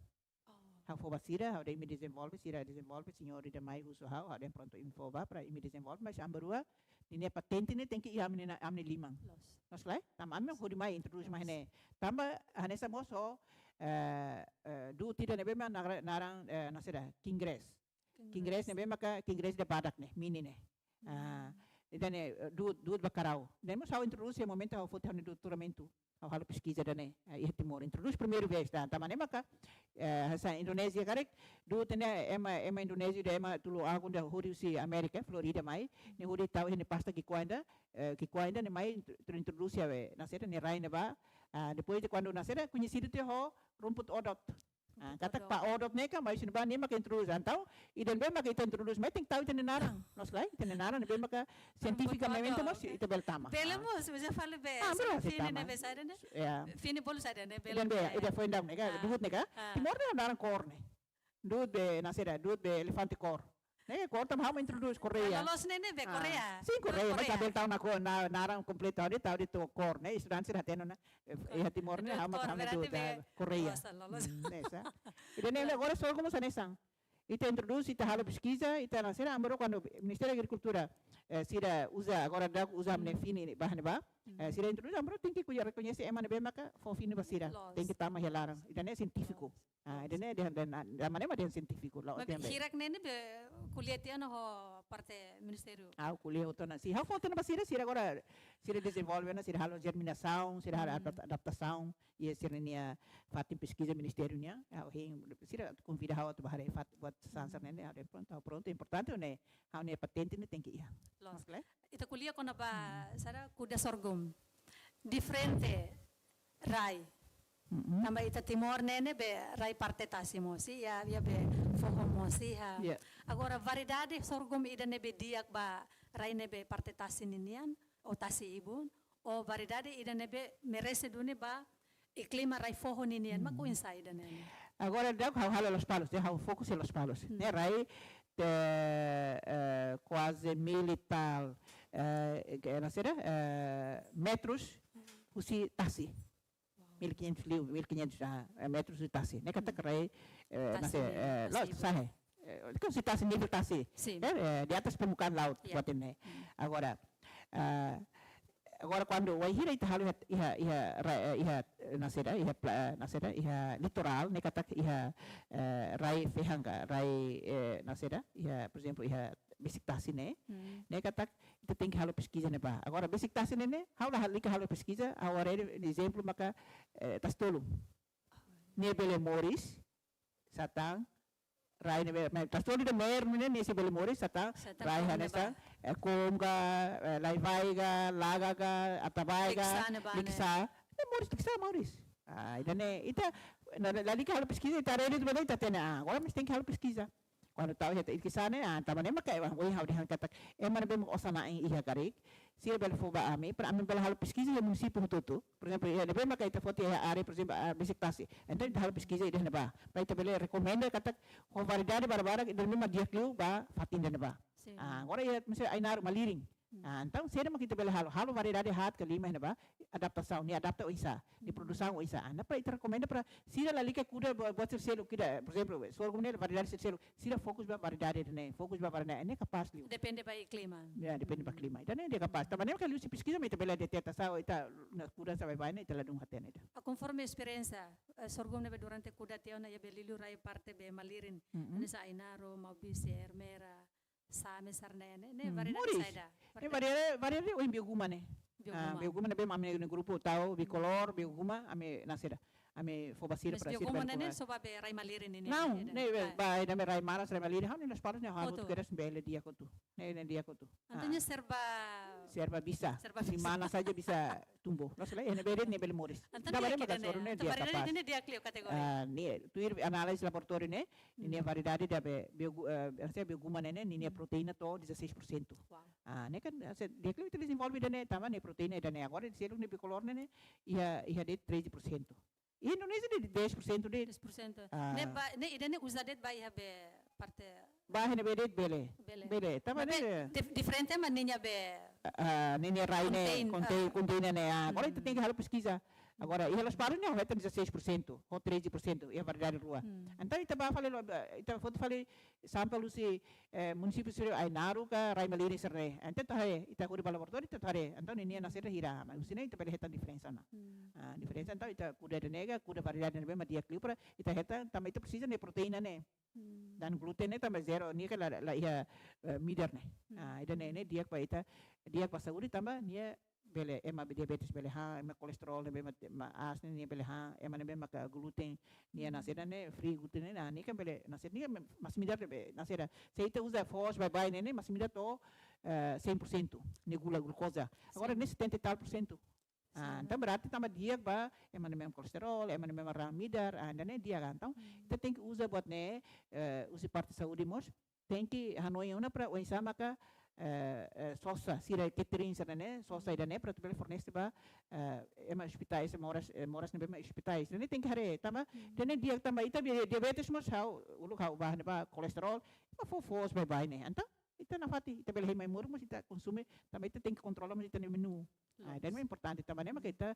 Oh. Ha'u fó ba sira, ha'u dehan imi dezenvolve, sira dezenvolve, señór ida mai husu ha'u, ha'u dehan prontu imi fó ba para imi dezenvolve, mas ami-rua, ninia patente ne'e tenke iha ami-nia, ami-nia liman. Loos. Loos, klaru? Tanba ami hodi mai introdús mai ne'e. Tanba hanesan mós ho, eh, eh, du'ut ida ne'ebé mak naran, naran, eh, naran saida, King Grass. King Grass. King Grass ne'ebé maka King Grass ida badak ne'e, mini ne'e. Ah, Ida-ne'e, eh, du'ut, du'ut bakarau. Ne'e mós ha'u introdús iha momentu ha'u foti ha'u-nia doutoramentu. Ha'u halo peskiza ida-ne'e, eh, iha Timor. Introdús primeiru vez, entaun, tanba ne'e maka, eh, hanesan Indonézia karik, du'ut ne'e ema, ema Indonézia ida ema tulun agun ida hodi husi Amérika, Florida mai, nia hodi tau iha nia pasta ki'ikoan ida, eh, ki'ikoan ida ne'e mai intro-, introdús iha be, nasida nia rai ne'ebá, ah, depois de kuandu nasida koñesidu tiha ho rumput odot. Ah, katak pa odot ne'e kan, mai husi ne'ebá nia maka introdús. Entaun, ida ne'ebé maka ita introdús, mai tenke tau ita-nia naran. Loos ka lae, ita-nia naran ne'ebé maka sientifikamente mós ita bele tama. Bele mós, maibé fali be, ah, bele fini tama. Ne'ebé saida ne'e? Ya. Fini bolu saida ne'e, bele. Ida ne'ebé, ida foin daudaun ne'e ka, ah, du'ut ne'e ka. Ah. Timor nia naran kór ne'e. Du'ut be, nasida, du'ut be elefante kór. Ne'e kór tanba ha'u mak introdús, koreia. Loloos ne'e, ne'e be koreia. Ah, sin, koreia, koreia. Maibé ita bele tau naran, na-, naran kompletu, hodi tau de'it kór ne'e, estudante sira hatene ona. Eh, iha Timor ne'e, ha'u mak, kór, ha'u mak berarti du'ut, be, ah, koreia. Loloos, loloos. Hmm, ne'e sa. Ida-ne'e agora sorghum hanesan. Ita introdús, ita halo peskiza, ita nasida, agora kuandu Ministériu Agrikultura, eh, sira uza, agora daudaun uza, hmm, ne'e fini ne'e, bahan ne'ebá. Hmm. Eh, sira introdús, agora tenke koñese, rekoñese ema ne'ebé maka fó fini ba sira. Loos. Tenke tama iha laran. Ida-ne'e sientífiku. Ah, ida-ne'e dehan, dehan, dehan, dehan, mana dehan sientífiku, la'ós. Maibé dehan be hirak ne'e ne'e be ko'alia tiha ona ho parte ministériu? Ah, ko'alia hotu ona. Sin, ha'u fó tiha ona ba sira, sira agora, sira dezenvolve ona, sira halo jerminasaun, sira halo, hmm, adapta-, adaptasaun, iha sira-nia fatin peskiza ministériu nian, ha'u hein, sira konvida ha'u atu bá haree fat-, buat sasán sira-ne'e, ha'u dehan prontu, ha'u prontu, importante ne'e, ha'u-nia patente ne'e tenke iha. Loos. Loos ka lae? Ita ko'alia kona-ba, hmm, saida, kuda sorghum. Diferente rai. Mm-mm. Tanba ita Timor ne'e ne'e be rai parte tasi mós, iha, iha be foho mós iha. Ya. Agora variedade sorghum ida ne'ebé di'ak ba rai ne'ebé parte tasi ninian, ou tasi-ibun, ou variedade ida ne'ebé merese duni ba iklima rai foho ninian, mak, hmm, oinsá ida-ne'e? Agora daudaun ha'u halo Lospalos, ne'e ha'u fokus iha Lospalos. Hmm. Ne'e rai, eh, eh, kuaze mil e tal, eh, ke, nasida, eh, metrus, hmm, husi tasi. Wow. Mil e quinhentos liu, mil e quinhentos, ah, eh, metrus husi tasi. Ne'e katak, hmm, rai, eh, tasi, nasida, eh, tasi, loos, ibu. Sahe. Eh, kan husi tasi, nivel tasi. Sin. Eh, eh, di atas permukaan laut, ya, buat ne'e. Hmm. Agora, ah, agora kuandu bainhira ita halo iha, iha, iha, ra-, eh, iha, eh, nasida, iha pla-, eh, nasida, iha litorál, ne'e katak iha, eh, rai fehan ka, rai, eh, nasida, iha, por ezemplu, iha besik tasi ne'e, hmm, ne'e katak ita tenke halo peskiza ne'ebá. Agora, besik tasi ne'e ne'e, ha'u la lalika halo peskiza, ha'u haree ezemplu maka, eh, tasi-tolun. Nia bele moris, sá tan, rai ne'ebé, maibé tasi-tolun ida-ne'e ne'e, nia sei bele moris, sá tan, sá tan, rai hanesan, eh, koum ka, eh, lai-vai ka, laga ka, ata-bae ka, likisá ne'ebá ne'e. Likisá. Nia moris, likisá moris. Ah, ida-ne'e, ita, na, na, lalika halo peskiza, ita haree de'it, ita hatene, ah, agora mós tenke halo peskiza. Kuandu tau iha likisá ne'e, ah, tanba ne'e maka, eh, ohin ha'u dehan katak, ema ne'ebé mak osan na'in iha karik, sira bele fó ba ami, para ami bele halo peskiza iha munisípiu hotu-hotu. Por ezemplu, iha ne'ebé maka ita foti iha área, por ezemplu, ah, besik tasi. Entaun ita halo peskiza ida-ne'ebá. Para ita bele rekomenda katak, ho variedade barak-barak, ida-ne'ebé mak di'ak liu ba fatin ida-ne'ebá. Sin. Ah, agora iha, misalnya, Ainaro, Malirin. Hmm. Ah, entaun, saida mak ita bele halo? Halo variedade haat ka lima iha ne'ebá, adaptasaun, nia adapta oinsá, nia, hmm, produsaun oinsá. Ah, ne'e para ita rekomenda para sira lalika kuda bu-, buat sira seluk, kuda, por ezemplu, sorghum ne'e variedade sira seluk. Sira fokus ba variedade ne'e, fokus ba variedade ne'e kapás liu. Depende ba klima. Ya, depende ba klima. Ida-ne'e nia kapás. Tanba ne'e maka liuhusi peskiza mak ita bele deteta sá, ita-nia kuda sá baibain ne'e ita ladún hatene ida. Ah, konforme esperiénsia, eh, sorghum ne'ebé durante kuda tiha ona iha be liuliu rai parte be Malirin. Mm-mm. Hanesan Ainaro, Maubisse, Ermera, Same, Sarnene, ne'e, hmm, variedade moris. Saida? Ne'e variedade, variedade ohin Bioguma ne'e. Bioguma. Ah, Bioguma ne'ebé ami-nia grupu tau, bikolór, Bioguma, ami nasida. Ami fó ba sira. Mas para sira Bioguma bele ne'e, ko'a, só ba be rai Malirin ne'e, lae? Não, ne'e, ne'e, ah, ba, ida be rai Maras, rai Malirin, ha'u-nia Lospalos ne'e, ha'u hotu, hotu kedas bele di'ak hotu. Ne'e, ne'e di'ak hotu. Entaun, ah, ne'e serba, serba bisa. Serba bisa. Di mana saja bisa tumbuh. Loos ka lae, ne'ebé de'it ne'e bele moris. Entaun, ida di'ak, variedade ida-ne'e, soru ne'e, entaun di'ak, variedade kapás. Ida-ne'e di'ak liu kategoria. Ah, ne'e, tuir análise laboratóriu ne'e, hmm, ninia variedade ida be, Biogu-, eh, hanesan Bioguma ne'e, ninia, hmm, proteína to'o dezasseis por cento. Wow. Ah, ne'e kan, hanesan di'ak liu ita dezenvolve ida-ne'e, tanba ne'e proteína ida-ne'e. Agora, di seluk ne'e bikolór ne'e, iha, iha de'it treze por cento. Iha Indonézia de'it dez por cento de'it. Dez por cento. Ah. Ne'e ba, ne'e ida-ne'e uza de'it ba iha be parte. Ba iha ne'ebé de'it bele. Bele. Bele. Tanba, maibé ne'e dif-, diferente mak ninia be. Ah, ninia rai ne'e, contain, contain, ah, contain ne'e. Ah, agora, hmm, ita tenke halo peskiza. Agora, iha Lospalos ne'e, ha'u hetan dezasseis por cento, ou treze por cento, iha variedade rua. Hmm. Entaun, ita ba fali lo, ita foti fali sampel husi, eh, munisípiu sira Ainaro ka rai Malirin sira-ne'e. Entaun ita haree, ita hodi ba laboratóriu, ita haree. Entaun ninia nasida hira, mas husi ne'e ita bele hetan diferensa ona. Hmm. Ah, diferensa entaun ita kuda ida-ne'e ka, kuda variedade ne'ebé mak di'ak liu para ita hetan, tanba ita presiza ne'e proteína ne'e. Hmm. Dan gluten ne'e tanba zero, nia kan la, la iha, eh, midar ne'e. Hmm. Ah, ida-ne'e ne'e di'ak ba ita, di'ak ba saúde tanba nia bele, ema diabetes bele han, ema kolesterol ne'ebé mak, mak aas ne'e nia bele han, ema ne'ebé maka gluten, nia, hmm, nasida ne'e free gluten ne'e, ah, nia kan bele, nasida nia mas midar ne'ebé, nasida. Se ita uza foos baibain ne'e, mas midar to'o, eh, cem por cento, nia gula, glukoza. Agora, sin, ne'e setenta e tal por cento. Ah, sin, entaun berarti tanba di'ak ba ema ne'ebé mak kolesterol, ema ne'ebé mak han midar, ah, entaun ne'e di'ak, entaun, hmm, ita tenke uza buat ne'e, eh, husi parte saúde mós, tenke hanoin ona para oinsá maka, eh, eh, sosa, sira catering sira-ne'e, sosa, hmm, ida-ne'e para atu bele fornese ba, eh, ema ospitais, moras, eh, moras ne'ebé mak ospitais. Ida-ne'e tenke haree, tanba, hmm, ida-ne'e di'ak tanba ita dia-, diabetes mós ha'u, uluk ha'u ba ne'ebá kolesterol, ema fó foos baibain ne'e. Entaun, ita nafatin, ita bele hein mai-moruk, mas ita konsume, tanba ita tenke kontrola, mas ita-nia menu. Ah, loos. Ida-ne'e importante, tanba ne'e maka ita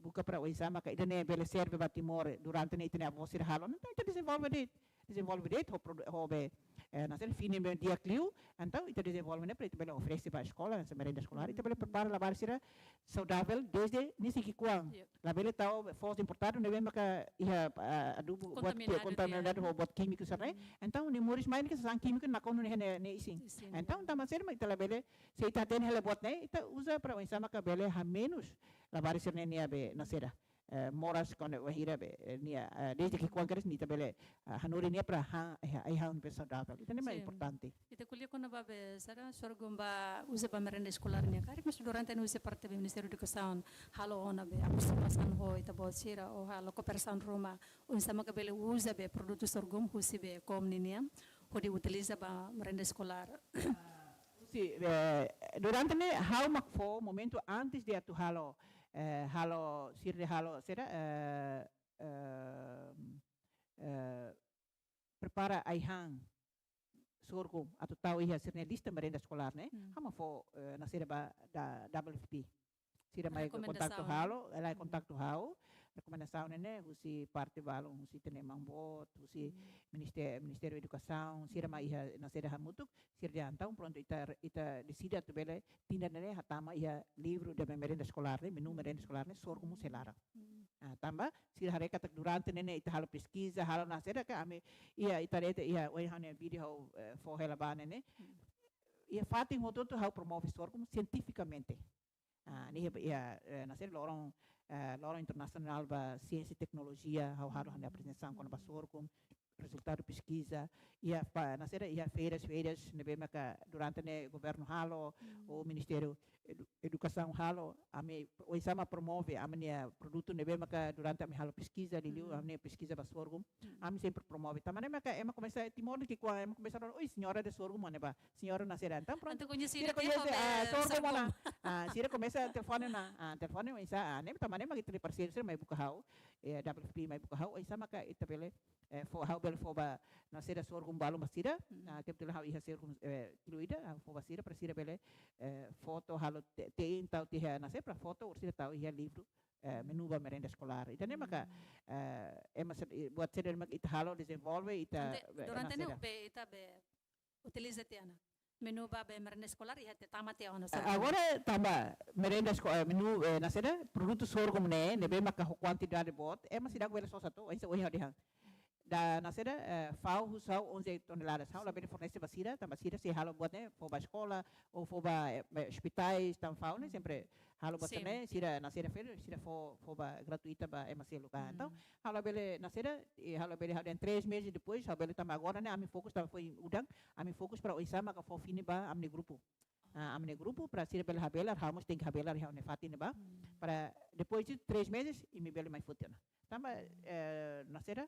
buka para oinsá maka ida-ne'e bele serve ba Timor, durante ne'e ita-nia avó sira halo. Entaun, ita dezenvolve de'it, dezenvolve de'it, ho produ-, ho be, eh, nasida fini be di'ak liu, entaun, ita dezenvolve ne'e para ita bele oferese ba eskola, hanesan merenda eskolár, ita bele prepara labarik sira saudável, desde inísiu ki'ikoan. Yep. Labele tau foos importadu, ne'ebé maka iha, ah, adubu buat kontaminadu, kontaminadu, ya, ho buat kímiku sira-ne'e. Hmm. Entaun, nia moris mai ne'e ke sasán kímiku nakonu ne'e, ne'e, ne'e isin. Isin, entaun, ya, tanba saida mak ita labele, se ita hatene hela buat ne'e, ita uza para oinsá maka bele hamenus labarik sira-ne'e nia be nasida, eh, moras kona-ba hira be, eh, nia, eh, desde ki'ikoan kedas ita bele, ah, hanorin nia para han, eh, ai-han be saudável. Ida-ne'e mak, sin, importante. Ita ko'alia kona-ba be saida, sorghum ba uza ba merenda eskolár nian karik, mas durante ne'e husi parte be Ministériu Edukasaun halo ona be aproximasaun ho ita-boot sira, ou halo kooperasaun ruma, oinsá maka bele uza be produtu sorghum husi be KOM ninian, hodi utiliza ba merenda eskolár. Ah, husi, eh, durante ne'e ha'u mak fó momentu antes de atu halo, eh, halo, sira dehan halo, saida, eh, eh, eh, prepara ai-han sorghum atu tau iha sira-nia lista merenda eskolár ne'e. Hmm. Ha'u mak fó, eh, nasida ba da W F P. Sira mai rekomendasaun, kontaktu halo, ela, hmm, kontaktu ha'u, rekomendasaun ne'e, ne'e, husi parte balun, husi ita-nia maun-boot, husi, hmm, Ministé-, Ministériu Edukasaun, sira mai, hmm, iha nasida hamutuk, sira dehan entaun prontu ita, ita deside atu bele tinan ne'e hatama iha livru de merenda eskolár ne'e, menu merenda eskolár ne'e, sorghum sei laran. Hmm. Ah, tanba, sira haree katak durante ne'e ne'e ita halo peskiza, halo nasida ka ami, iha ita dehan iha, ohin ha'u-nia vídeo ha'u, eh, fó hela ba ne'e ne'e. Hmm. Iha fatin hotu-hotu ha'u promove sorghum sientifikamente. Ah, ne'e iha, eh, nasida loron, eh, loron internasionál ba siénsia i teknolojia, ha'u halo ha'u-nia, hmm, aprezentasaun kona-ba sorghum, rezultadu peskiza, iha pa, nasida iha feiras, feiras ne'ebé maka durante ne'e governu halo, hmm, ou Ministériu Edu-, Edukasaun halo, ami oinsá mak promove ami-nia produtu ne'ebé maka durante ami halo peskiza, liuliu, hmm, ami-nia peskiza ba sorghum, hmm, ami sempre promove. Tanba ne'e maka ema komesa, Timor ne'e ki'ikoan ema komesa, "Oi, señora de sorgo mana ba?" Señora nasida. Entaun prontu. Entaun koñesidu, sira koñese, ah, sorgo, sorgo mana. Ah, sira komesa telefone ona. Ah, telefone oinsá, ah, ne'e tanba ne'e mak ita-nia parseiru sira mai buka ha'u, eh, W F P mai buka ha'u, oinsá maka ita bele, eh, fó, ha'u bele fó ba nasida sorgo balun ba sira. Hmm. Ah, kebetulan ha'u iha sorgo, eh, kilu ida, ha'u fó ba sira, para sira bele, eh, foto halo te-, te'in tau tiha nasida para foto, orsida tau iha livru, eh, hmm, menu ba merenda eskolár. Ida-ne'e maka, hmm, eh, ema sed-, eh, buat saida mak ita halo, dezenvolve, ita, entaun, eh, durante ne'e nasida be ita be utiliza tiha ona menu ba be merenda eskolár iha tiha, tama tiha ona, ah, sorgo. Agora tanba merenda esko-, eh, menu, eh, nasida, produtu sorgo ne'e, hmm, ne'ebé maka ho kuantidade boot, ema seidauk bele sosa, entaun, oinsá, oinsá dehan. Da nasida, eh, fa'u husi ha'u onze toneladas. Ha'u labele fornese ba sira, tanba sira sei halo buat ne'e, fó ba eskola, ou fó ba, eh, ba ospitais, entaun fa'u ne'e, hmm, sempre halo buat, sin, ne'e, sira nasida férias, sira fó, fó ba gratuita ba ema seluk. Hmm. Entaun, ha'u labele nasida, eh, ha'u labele ha'u dehan três meses depois, ha'u bele tanba agora ne'e, ami fokus tanba foin udan, ami fokus para oinsá maka fó fini ba ami-nia grupu. Ah, ami-nia grupu, para sira bele habelar, ha'u mós tenke habelar iha ha'u-nia fatin ne'ebá. Hmm. Para depois de três meses, imi bele mai foti ona. Tanba, eh, nasida,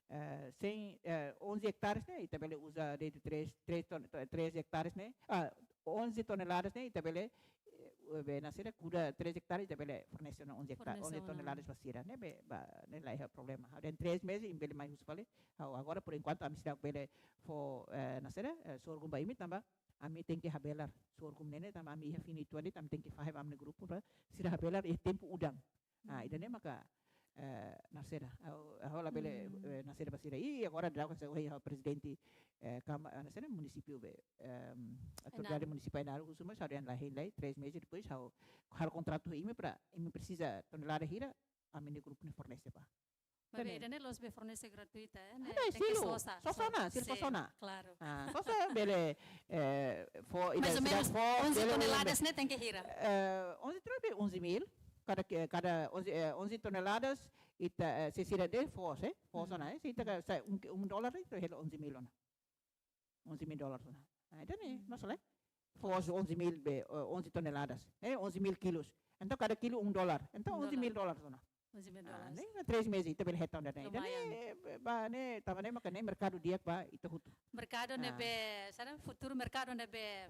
eh, cem, eh, onze hectares ne'e, ita bele uza desde três, três ton-, três hectares ne'e, ah, onze toneladas ne'e, ita bele, eh, be nasida kuda três hectares, ita bele fornese ona onze hectares, fornese ona onze toneladas ba sira, ne'ebé, ba, ne'e la iha problema. Ha'u dehan três meses, imi bele mai husu fali. Ha'u agora, por enquanto, ami seidauk bele fó, eh, nasida, eh, sorgo ba imi tanba ami tenke habelar sorgo ne'e ne'e, tanba ami iha fini uitoan de'it, ami tenke fahe ba ami-nia grupu para sira habelar iha tempu udan. Ah, hmm, ida-ne'e maka, eh, nasida, ha'u, ha'u labele, hmm, eh, nasida ba sira. I agora daudaun ohin ha'u prezidente, eh, kama, eh, nasida munisípiu be, em, autoridade, Ainaro, munisípiu Ainaro husu mós, ha'u dehan la hein lai, três meses depois, ha'u halo kontratu ho imi para imi presiza tonelada hira, ami-nia grupu ne'e fornese ba. Maibé ida-ne'e la'ós be fornese gratuita, eh, ne'e tenke sosa. Sosa ona, sira sosa ona. Klaru. Ah, sosa bele, eh, fó, mais ou menos onze toneladas ne'e tenke hira? Eh, onze toneladas, onze mil. Kada, kada onze, eh, onze toneladas, ita, eh, se sira de'it foos, eh, foos ona, eh, se ita ka, sa, um, um dólar, ita hela onze mil ona. Onze mil dólares ona. Ah, entaun ne'e, maksudnya, foos onze mil be, eh, onze toneladas, eh, onze mil kilos. Entaun kada kilo um dólar. Entaun onze mil dólares ona. Onze mil dólares. Ah, ne'e, três meses, ita bele hetan ona. Lumayan. Ne'e, ba, ne'e, tanba ne'e maka ne'e merkadu di'ak ba ita hotu. Merkadu ne'ebé, saida, futuru merkadu ne'ebé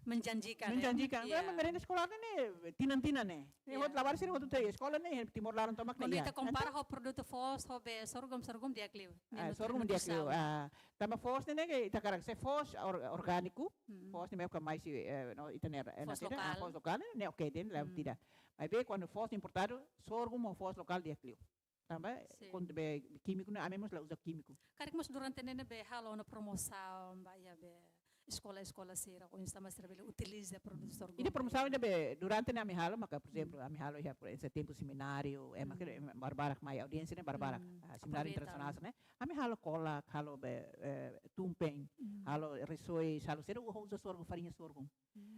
menjanjikan, eh? Menjanjikan. Ya. Merenda eskolár ne'e, tinan-tinan ne'e. Ne'e, ya, hotu labarik sira hotu iha eskola ne'e, Timor laran tomak ne'e. Kuandu ita kompara ho produtu foos, ho be sorghum, sorghum di'ak liu. Ah, sorghum di'ak liu. Ah, tanba foos ne'e, ne'e ke ita hakarak se foos or-, orgániku, foos ne'e maka mai husi, eh, no, ita-nia, eh, foos lokál. Ah, foos lokál ne'e, ne'e oke, dehan la tidak. Maibé kuandu foos importadu, sorghum ho foos lokál di'ak liu. Tanba, kuandu be kímiku ne'e, ami mós la uza kímiku. Karik mós durante ne'e ne'ebé halo ona promosaun ba iha be eskola-eskola sira, oinsá mak sira bele utiliza produtu sorghum. Ida promosaun ida be durante ne'e ami halo, maka, por ezemplu, ami halo iha, por ezemplu, semináriu, eh, maka, eh, barbarak mai audiénsia ne'e barbarak. Ah, semináriu internasionál ne'e. Ami halo kolak, halo be, eh, tumpen, halo rissóis, halo sira uza sorghum, fariña sorghum.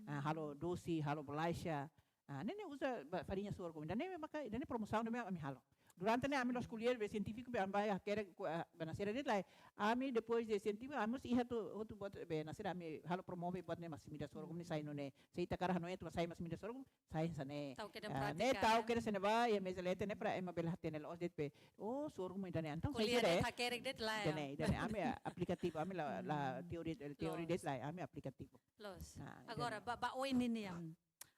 Ah, halo dose, halo bolaxa. Ah, ne'e ne'e uza ba, fariña sorghum. Ida-ne'e maka, ida-ne'e promosaun ne'ebé ami halo. Durante ne'e ami loos ko'alia be sientífiku be ami bá hakerek, ah, be nasera de'it lai. Ami depois de sientífiku, ami mós iha hotu, hotu buat be nasera ami halo promove buat ne'e masin-midar sorghum ne'e sai nune'e. Se ita hakarak hanoin atu sai masin-midar sorghum, sai hanesan ne'e. Tau kedas, ah, ne'e prátika, tau kedas ne'ebá, iha meza leten ne'e para ema bele hatene la'ós de'it be. Oh, sorghum ida-ne'e. Entaun, ko'alia de'it, hakerek de'it lai. Ida-ne'e, ida-ne'e ami aplikativu, ami la, la teori, teori de'it lai, ami aplikativu. Loos. Ah, agora, ba, ba oin ninian.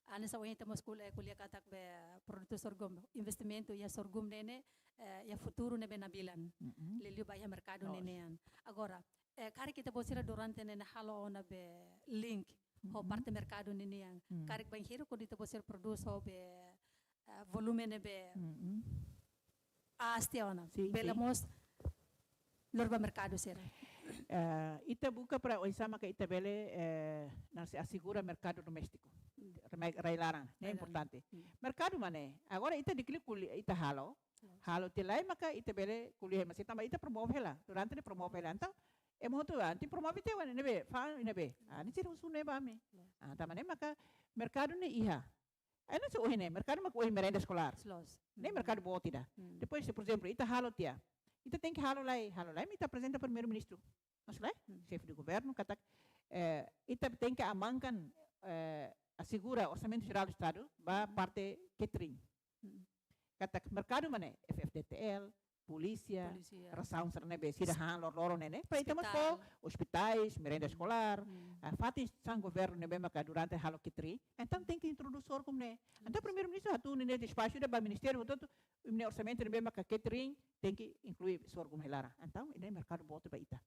Hanesan ohin ita mós ko'alia, ko'alia katak be produtu sorghum, investimentu iha sorghum ne'e ne'e, eh, iha futuru ne'ebé nabilan. Liuliu ba iha merkadu ninian. Agora, eh, karik ita-boot sira durante ne'e ne'e halo ona be link ho parte merkadu ninian. Karik bainhira kuandu ita-boot sira produs ho be, eh, volume ne'ebé aas tiha ona. Sin, bele mós lori ba merkadu sira. Eh, ita buka para oinsá maka ita bele, eh, nasi asegura merkadu doméstiku. Rai-, rai-laran, ne'e importante. Merkadu mak ne'e. Agora ita di'ak liu ko'alia, ita halo. Halo tiha lai maka ita bele ko'alia, masin tanba ita promove hela. Durante ne'e promove hela. Entaun, ema hotu, ah, ita promove tiha ona ne'ebé, fa'an ne'ebé. Ah, ne'e sira husu ne'e ba ami. Ah, tanba ne'e maka merkadu ne'e iha. Ai, hanesan ohin ne'e, merkadu mak ohin merenda eskolár. Loos. Ne'e merkadu boot ida. Depois, se, por ezemplu, ita halo tiha. Ita tenke halo lai, halo lai, mak ita aprezenta Primeiru-Ministru. Maksudnya, xefe de governu, katak, eh, ita tenke amankan, eh, asegura Orsamentu Jerál do Estadu, ba parte catering. Katak merkadu mak ne'e, F F D T L, polísia, rasaun sira ne'ebé sira han loroloron ne'e ne'e. Para ita mós fó, ospitais, merenda eskolár, ah, fatin sira governu ne'ebé maka durante halo catering. Entaun tenke introdús sorghum ne'e. Entaun Primeiru-Ministru hatudu nia despaxu ida ba ministériu hotu-hotu, imi-nia orsamentu ne'ebé maka catering tenke inklui sorghum hela. Entaun, ida-ne'e merkadu boot ba ita.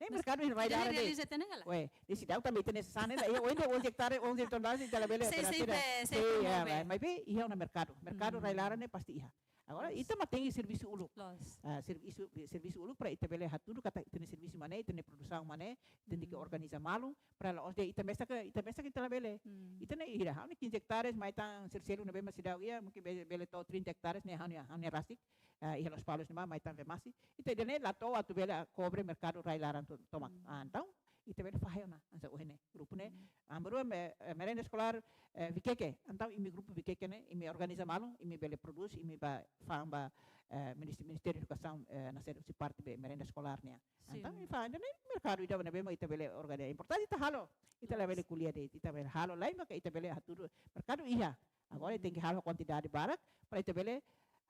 Ne'e merkadu iha rai-laran ne'e. Realiza tiha ona ka lae? Ué, desi dau também tem necessário, né? Iha oin de'it onze ektare, onze toneladas, ita labele. Sei, sei, promove. Maibé iha ona merkadu. Merkadu rai-laran ne'e pasti iha. Agora, ita mak tenke servisu uluk. Loos. Ah, servisu, servisu uluk para ita bele hatudu katak ita-nia servisu mak ne'e, ita-nia produsaun mak ne'e, ita tenke organiza malu, para la'ós de'it ita mesak, ita mesak ita labele. Ita ne'e hira, ha'u-nia quinze hectares, mai tan sira seluk ne'ebé mak seidauk iha, mungkin be-, bele to'o trinta hectares ne'e ha'u-nia, ha'u-nia rasik, ah, iha Lospalos ne'ebá, mai tan Vemasse. Ita ida-ne'e la to'o atu bele kobre merkadu rai-laran to-, tomak. Ah, entaun, ita bele fahe ona, hanesan ohin ne'e, grupu ne'e. Ami rua me-, eh, merenda eskolár, eh, Viqueque. Entaun, imi grupu Viqueque ne'e, imi organiza malu, imi bele produs, imi bá fa'an ba, eh, Minis-, Ministériu Edukasaun, eh, Nasionál husi parte be merenda eskolár nian. Sin. Entaun, imi fa'an, entaun ne'e merkadu ida ne'ebé mak ita bele organiza. Importante ita halo. Ita labele ko'alia de'it, ita bele halo lai, maka ita bele hatudu. Merkadu iha. Agora, ita tenke halo kuantidade barak, para ita bele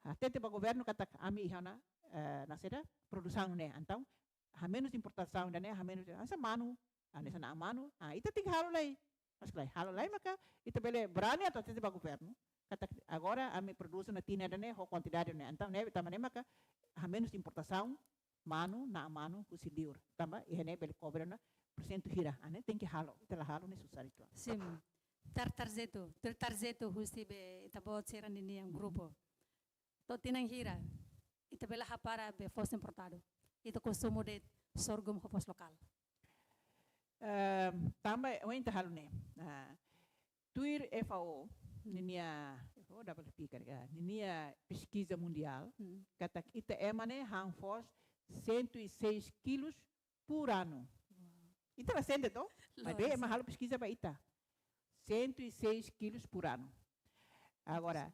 hatete ba governu katak ami iha ona, eh, nasaida, produsaun ne'e. Entaun, hamenus importasaun ida-ne'e, hamenus, hanesan manu, hanesan na'an manu, ah, ita tenke halo lai. Mas klaru, halo lai maka ita bele brani atu hatete ba governu. Katak agora ami produs ona tinan ida-ne'e ho kuantidade ne'e. Entaun ne'e, tanba ne'e maka hamenus importasaun manu, na'an manu, husi liur. Tanba, iha ne'e bele kobre ona persentu hira. Ah, ne'e tenke halo, ita la halo ne'e susar uitoan. Sin. Tar-, tarjetu, tar-, tarjetu husi be ita-boot sira-nian grupu. To'o tinan hira, ita bele hapara be foos importadu. Ita konsumu de'it sorghum ho foos lokál. Ehm, tanba, ohin ita halo ne'e. Ah, tuir F A O, ninia Oh, W F P kan, ah, ninia peskiza mundiál, hmm, katak ita ema ne'e han foos cento e seis quilos por ano. Uau. Ita la sente to? Maibé, loos, ema halo peskiza ba ita. Cento e seis quilos por ano. Agora,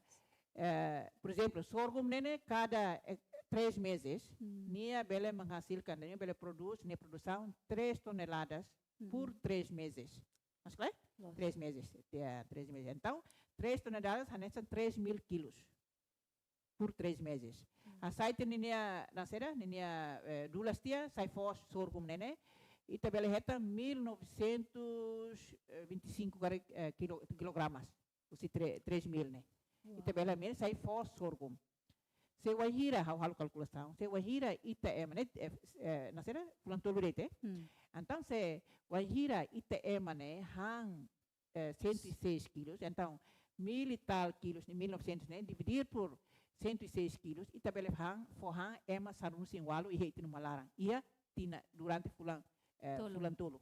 eh, por exemplo, sorghum ne'e, ne'e, cada, eh, três meses, hmm, nia bele menghasilkan, nia bele produz, nia produsaun três toneladas, hmm, por três meses. Mas, claro? Loos. Três meses, ya, três meses. Entaun, três toneladas, hanesan três mil quilos por três meses. Hmm. Azeite ninia, nasera, ninia, eh, dulas tiha, sai foos sorghum ne'e, ne'e, ita bele hetan mil novecentos e vinte e cinco kare-, eh, kilo-, kilogramas. Husi tre-, três mil ne'e. Uau. Ita bele mil sai foos sorghum. Se wainhira, ha'u halo kalkulasaun, se wainhira ita ema ne'e, eh, eh, nasera, fulan tolu de'it, eh? Hmm. Entaun, se wainhira ita ema ne'e han, eh, cento e seis quilos, entaun, mil e tal quilos, ne'e, mil novecentos ne'e, dividir por cento e seis quilos, ita bele han, fó han ema sanulu-resin-ualu iha ita-nia uma laran. Iha tinan, durante fulan, eh, tolu, fulan tolu.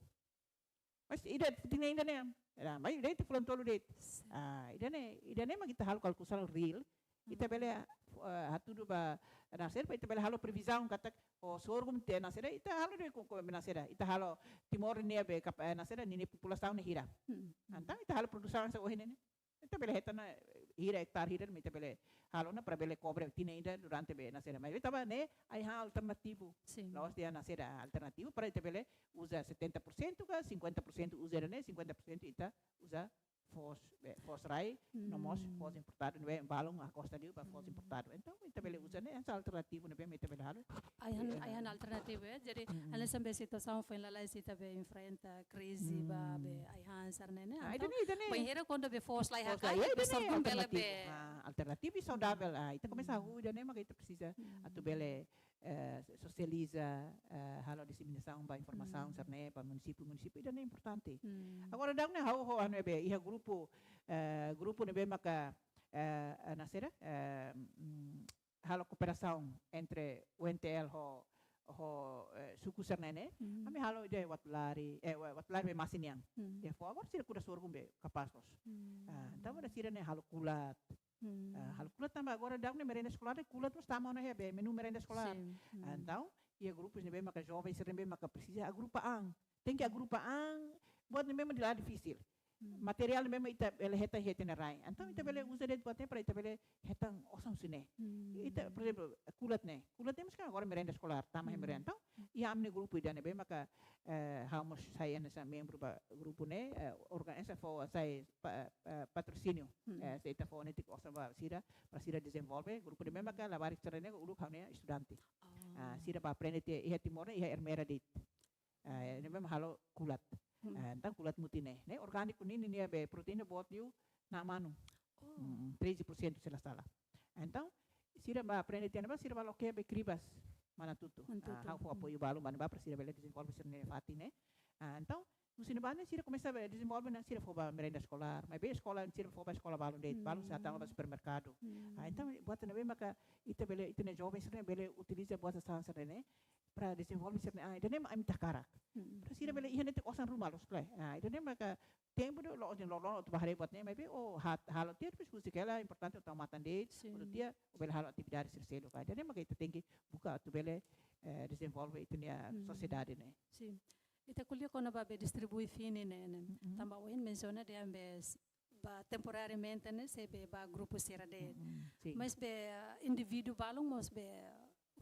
Mas ida tinan ida-ne'e, ah, mas ida-ne'e fulan tolu de'it. Sin. Ah, ida-ne'e, ida-ne'e mak ita halo kalkulasaun real. Ita, hmm, bele, eh, hatudu ba, nasera, ita bele halo previzaun katak, oh, sorghum tiha, nasera, ita halo de'it ko, ko, nasera, ita halo Timor nian be kap-, eh, nasera, ninia populasaun ne'e hira. Hmm. Entaun ita halo produsaun hanesan ohin ne'e, ita bele hetan ona hira ektare hira, ita bele halo ona para bele kobre tinan ida durante be, nasera. Mas ita ba ne'e, ai-han alternativu. Sin. La'ós tiha, nasera, alternativu para ita bele uza setenta por cento ka cinquenta por cento uza ne'e, cinquenta por cento ita uza foos, eh, foos rai, no mós, hmm, foos importadu, ne'ebé balun hakosta liu ba foos, hmm, importadu. Entaun, ita bele uza ne'e, hanesan alternativu ne'ebé mak ita bele halo. Ai-han, eh, ai-han alternativu, eh. Jadi, hmm, hanesan be situasaun foin lalais ita be enfrenta krize, hmm, ba be ai-han sira-ne'e, ne'e. Ah, entaun, ida-ne'e, ida-ne'e. Bainhira kuandu be foos la iha, foos la iha, karik be ida-ne'e sorghum bele be alternativu. Ah, alternativu i saudavel. Ah, ita komesa, hmm, hahú ida-ne'e mak ita presiza, hmm, atu bele eh, sosializa, eh, halo diseminasaun ba informasaun, hmm, sira-ne'e ba munisípiu, munisípiu, ida-ne'e importante. Hmm. Agora, daudaun ne'e ha'u ho anu ne'ebé, iha grupu, eh, grupu ne'ebé maka, eh, eh, nasera, eh, mm, halo kooperasaun entre U N T L ho, ho, eh, suku sira-ne'e, hmm, ami halo ida Watulari, eh, Wa-, Watulari be Masi nian. Hmm. Iha foho agora sira kuda sorghum be kapás loos. Hmm. Ah, entaun agora sira-ne'e halo kulat, hmm, ah, halo kulat tanba agora daudaun ne'e merenda eskolár, kulat mós tama ona iha be menu merenda eskolár. Sin. Ah, hmm, entaun, iha grupus ne'ebé maka jovens sira ne'ebé maka presiza agrupa an. Tenke agrupa an, buat ne'ebé mak dala difisil. Hmm. Materiál ne'ebé mak ita bele hetan iha ita-nia rai. Entaun, ita bele, hmm, uza de'it buat ne'e para ita bele hetan osan husi ne'e. Hmm. Ita, por ezemplu, kulat ne'e. Kulat ne'e mós kan agora merenda eskolár, tama iha, hmm, merenda. Entaun, iha ami-nia grupu ida ne'ebé maka, eh, ha'u mós sai hanesan membru ba grupu ne'e, eh, organiza fó sai pa-, eh, patrosíniu. Hmm. Eh, se ita fó netik osan ba sira, para sira dezenvolve, grupu ne'ebé maka labarik sira-ne'e uluk ha'u-nia estudante. Oh. Ah, sira bá aprende tiha iha Timor ne'e, iha Ermera de'it. Ah, ne'ebé mak halo kulat. Hmm. Ah, entaun kulat mutin ne'e. Ne'e orgániku nian, ninia be proteína boot liu na'an manu. Oh. Hmm, treze por cento se la sala. Entaun, sira bá aprende tiha ne'ebá, sira bá loke be Cribas, Manatuto. Manatuto. Ah, ha'u fó, hmm, apoiu balun ba ne'ebá para sira bele dezenvolve sira-nia fatin ne'e. Ah, entaun, husi ne'ebá ne'e sira komesa be dezenvolve ona, sira fó ba merenda eskolár, maibé eskola, sira fó ba eskola balun de'it, balun sira, hmm, tama ba supermerkadu. Hmm. Ah, entaun, buat ne'ebé maka ita bele, ita-nia jovens sira-ne'e bele utiliza buat sasán sira-ne'e para dezenvolve sira-nia, ah, ida-ne'e mak ami hakarak. Hmm. Para sira bele iha netik osan ruma loos, klaru. Ah, ida-ne'e maka tempu ida loloos, loloos atu bá haree buat ne'e, maibé ó ha-, halo tiha, depois husik hela, importante ó tau matan de'it, sin, atu tiha, ó bele halo atividade sira seluk. Ida-ne'e maka ita tenke buka atu bele, eh, dezenvolve ita-nia, hmm, sosiedade ne'e. Sin. Ita ko'alia kona-ba be distribui fini ne'e, ne'e. Mm-mm. Tanba ohin mensiona dehan be s-, ba temporariamente ne'e, sei be ba grupu sira de'it. Mm-mm. Sin. Mas be, ah, indivíduu balun mós be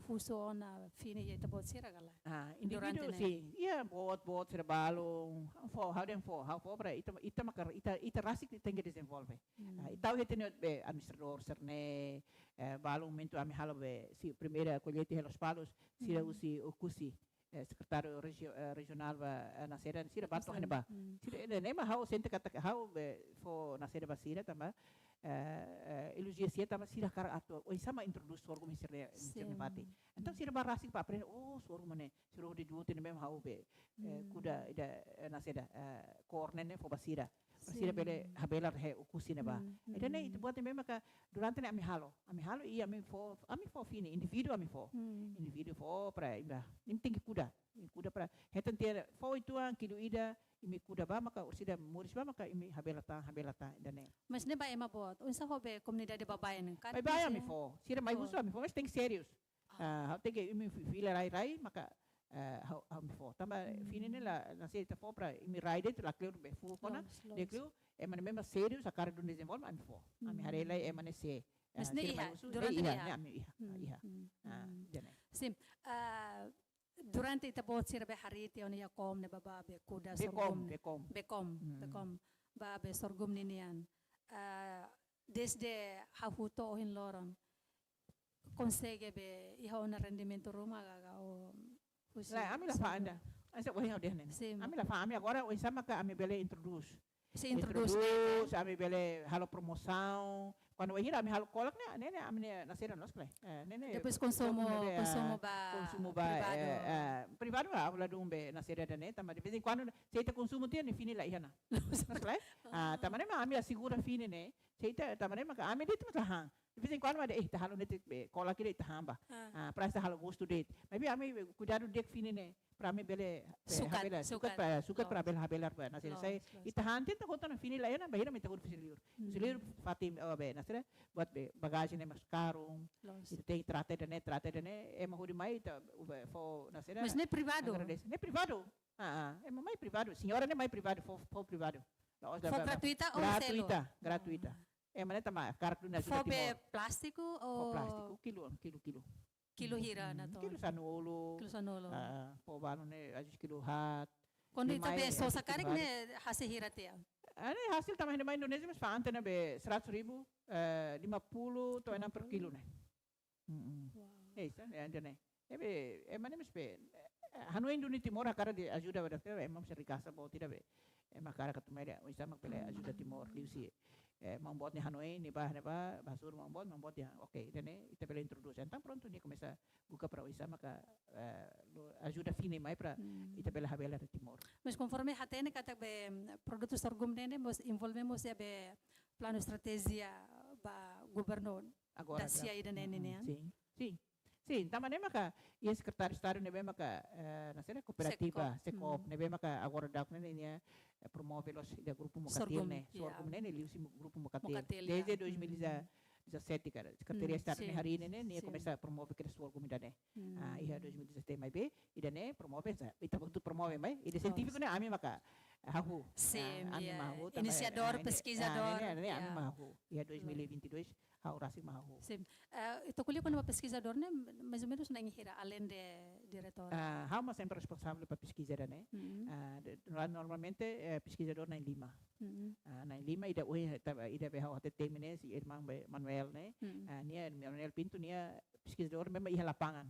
husu ona fini iha ita-boot sira ka lae? Ah, indivíduu, durante ne'e? Sin. Iha boot, boot sira balun. Fó, ha'u dehan fó, ha'u fó para ita, ita maka, ita, ita rasik ita tenke dezenvolve. Hmm. Ah, ita, ita-nia be administradór sira-ne'e, eh, balun momentu ami halo be, si, primeira colheita iha Lospalos, sira, hmm, husi Oekusi, eh, sekretáriu regi-, eh, rejionál ba, eh, nasera, sira bá to'o, hmm, iha ne'ebá. Hmm. Sira, ne'e, ne'e mak ha'u sente katak ha'u be fó nasera ba sira tanba, eh, eh, elojia sira tanba sira hakarak atu, oinsá mak introdús sorghum iha sira-nia, sin, sira-nia fatin. Entaun, sira bá rasik bá aprende, oh, sorghum ne'e, sira hodi du'ut ne'e mós ha'u be, eh, hmm, kuda ida, eh, nasera, eh, kór ne'e, ne'e fó ba sira. Sira bele habelar iha Oekusi ne'ebá. Ida-ne'e ita-boot ne'ebé maka durante ne'e ami halo. Ami halo i ami fó, ami fó fini, indivíduu ami fó. Indivíduu fó para imi, imi tenke kuda. Imi kuda para hetan tiha fó uitoan kilu ida, imi kuda ba maka orsida moris ba maka imi habelar tan, habelar tan ida-ne'e. Mas ne'e ba ema boot, oinsá ho be komunidade baibain ne'e kan? Baibain ami fó, sira mai husu ami fó, mas tenke sériu. Ah, ha'u tenke imi fi-, fila rai-rai, maka, eh, ha'u, ha'u ami fó. Tanba fini ne'e la, na'in-sira ita fó para imi rai de'it, lakleur be fuuk ona, lakleur, ema ne'ebé mak sériu, hakarak duni dezenvolve, ami fó. Ami haree lai ema ne'e sé. Mas ne'e sira iha, mai husu, durante ne'e iha, ne'e iha. Ne'e ami iha, iha. Ah, ida-ne'e. Sin, ah, durante ita-boot sira be harii tiha ona iha Kom ne'ebá be kuda sorghum. Bekom, Bekom. Bekom, Bekom. Ba be sorghum ninian. Ah, desde hahú to'o ohin loron konsege be iha ona rendimentu ruma ka, ka o husi. La, ami la fa'an ida. Asa ohin ha'u dehan ne'e. Sin. Ami la fa'an, ami agora oinsá maka ami bele introdús. Sei introdús, introdús, ami bele halo promosaun. Kuandu wainhira ami halo kolak ne'e, ne'e, ne'e ami-nia na'in-sira loos kle. Eh, ne'e, ne'e. Depois konsumu, konsumu ba privadu. Konsumu ba, eh, eh, privadu ba, ha'u ladún be na'in-sira ida-ne'e, tanba de vez em quando, se ita konsumu tiha ne'e fini la iha ona. Loos kle. Ah, tanba ne'e mak ami asegura fini ne'e. Se ita, tanba ne'e maka ami de'it mak la han. De vez em quando, mas, eh, ita halo netik be, kolak ida ita han ba. Ah. Ah, para ita halo gostu de'it. Maibé ami kuidadu di'ak fini ne'e, para ami bele, be, sukat, habelar, sukat, sukat. Para, sukat para bele habelar ba. Na'in-sira, loos, sai, loos. Ita han tiha ita hotu ona fini la iha ona, bainhira mak ita hotu husi liur. Husi liur fatin, oh, be, na'in-sira, buat be, bagajen ne'e mós karun. Loos. Ita tenke trata ida-ne'e, trata ida-ne'e, ema hodi mai ita, be, fó, na'in-sira. Mas ne'e privadu? Agradese. Ne'e privadu. Ah, ah, ema mai privadu. Señora ne'e mai privadu, fó, fó privadu. La'ós fó gratuita ou selu? Gratuita, gratuita. Ah. Ema ne'e tanba hakarak duni ajuda Timor. Fó be plástiku ou? Fó plástiku, kilu, kilu, kilu. Kilu hira ona to'o? Kilu sanulu. Kilu sanulu. Ah, fó balu ne'e, às vezes kilu haat. Kuandu ita be sosa karik ne'e hasil hira tiha? Ah, ne'e hasil tanba ne'e mai Indonézia, mas fa'an tiha ona be seratus ribu, eh, lima puluh to'o enam puluh per kilo ne'e. Mm-mm. Wow. Eh, sa, ya, ida-ne'e. Ebe, ema ne'e mós be, eh, hanoin duni Timor hakarak ajuda ba daftar, ema mós rikasa boot ida be. Ema hakarak atu mai dehan, oinsá mak bele ajuda Timor, liuhusi. Eh, maun boot nia hanoin, nia ba, nia ba, ba hasoru maun boot, maun boot dehan, oke, ida-ne'e, ita bele introdús. Entaun prontu, nia komesa buka para oinsá maka, eh, lo, ajuda fini mai para ita bele habelar iha Timor. Mas konforme hatene katak be, mm, produtu sorghum ne'e, ne'e mós envolve mós iha be planu estratéjia ba governu agora dasia ida-ne'e, ne'e, ne'e? Sin, sin. Sin, tanba ne'e maka, iha Sekretáriu Estadu ne'ebé maka, eh, na'in-sira kooperativa, Sekop. Sekop, ne'ebé maka agora daudaun ne'e nia, eh, promove loos ida grupu Mokatil ne'e. Sorghum, ya. Sorghum ne'e, ne'e liuhusi grupu Mokatil. Mokatil, ya. Desde dois mil e dezassete, karik, Sekretaria Estadu ne'e harii ne'e, ne'e, nia komesa promove kedas sorghum ida-ne'e. Ah, iha dois mil e dezassete maibé, ida-ne'e promove, sa, ita hotu promove mai, ida sientífiku ne'e ami maka hahú. Sin, ah, ami mak hahú, tanba inisiadór, ah, ne'e, peskizadór, ah, ne'e, ne'e, ami mak hahú. Iha dois mil e vinte e dois, ha'u rasik mak hahú. Sin. Eh, ita ko'alia kona-ba peskizadór ne'e, mais ou menos na'in hira, além de diretór? Ah, ha'u mak sempre responsavel ba peskiza ne'e. Ah, de, normalmente, eh, peskizadór na'in-lima. Ah, na'in-lima ida ohin, ita, ida be ha'u hatete temi ne'e, husi irmaun be Manuel ne'e. Ah, nia, Manuel Pinto, nia peskizadór ne'ebé iha lapangan.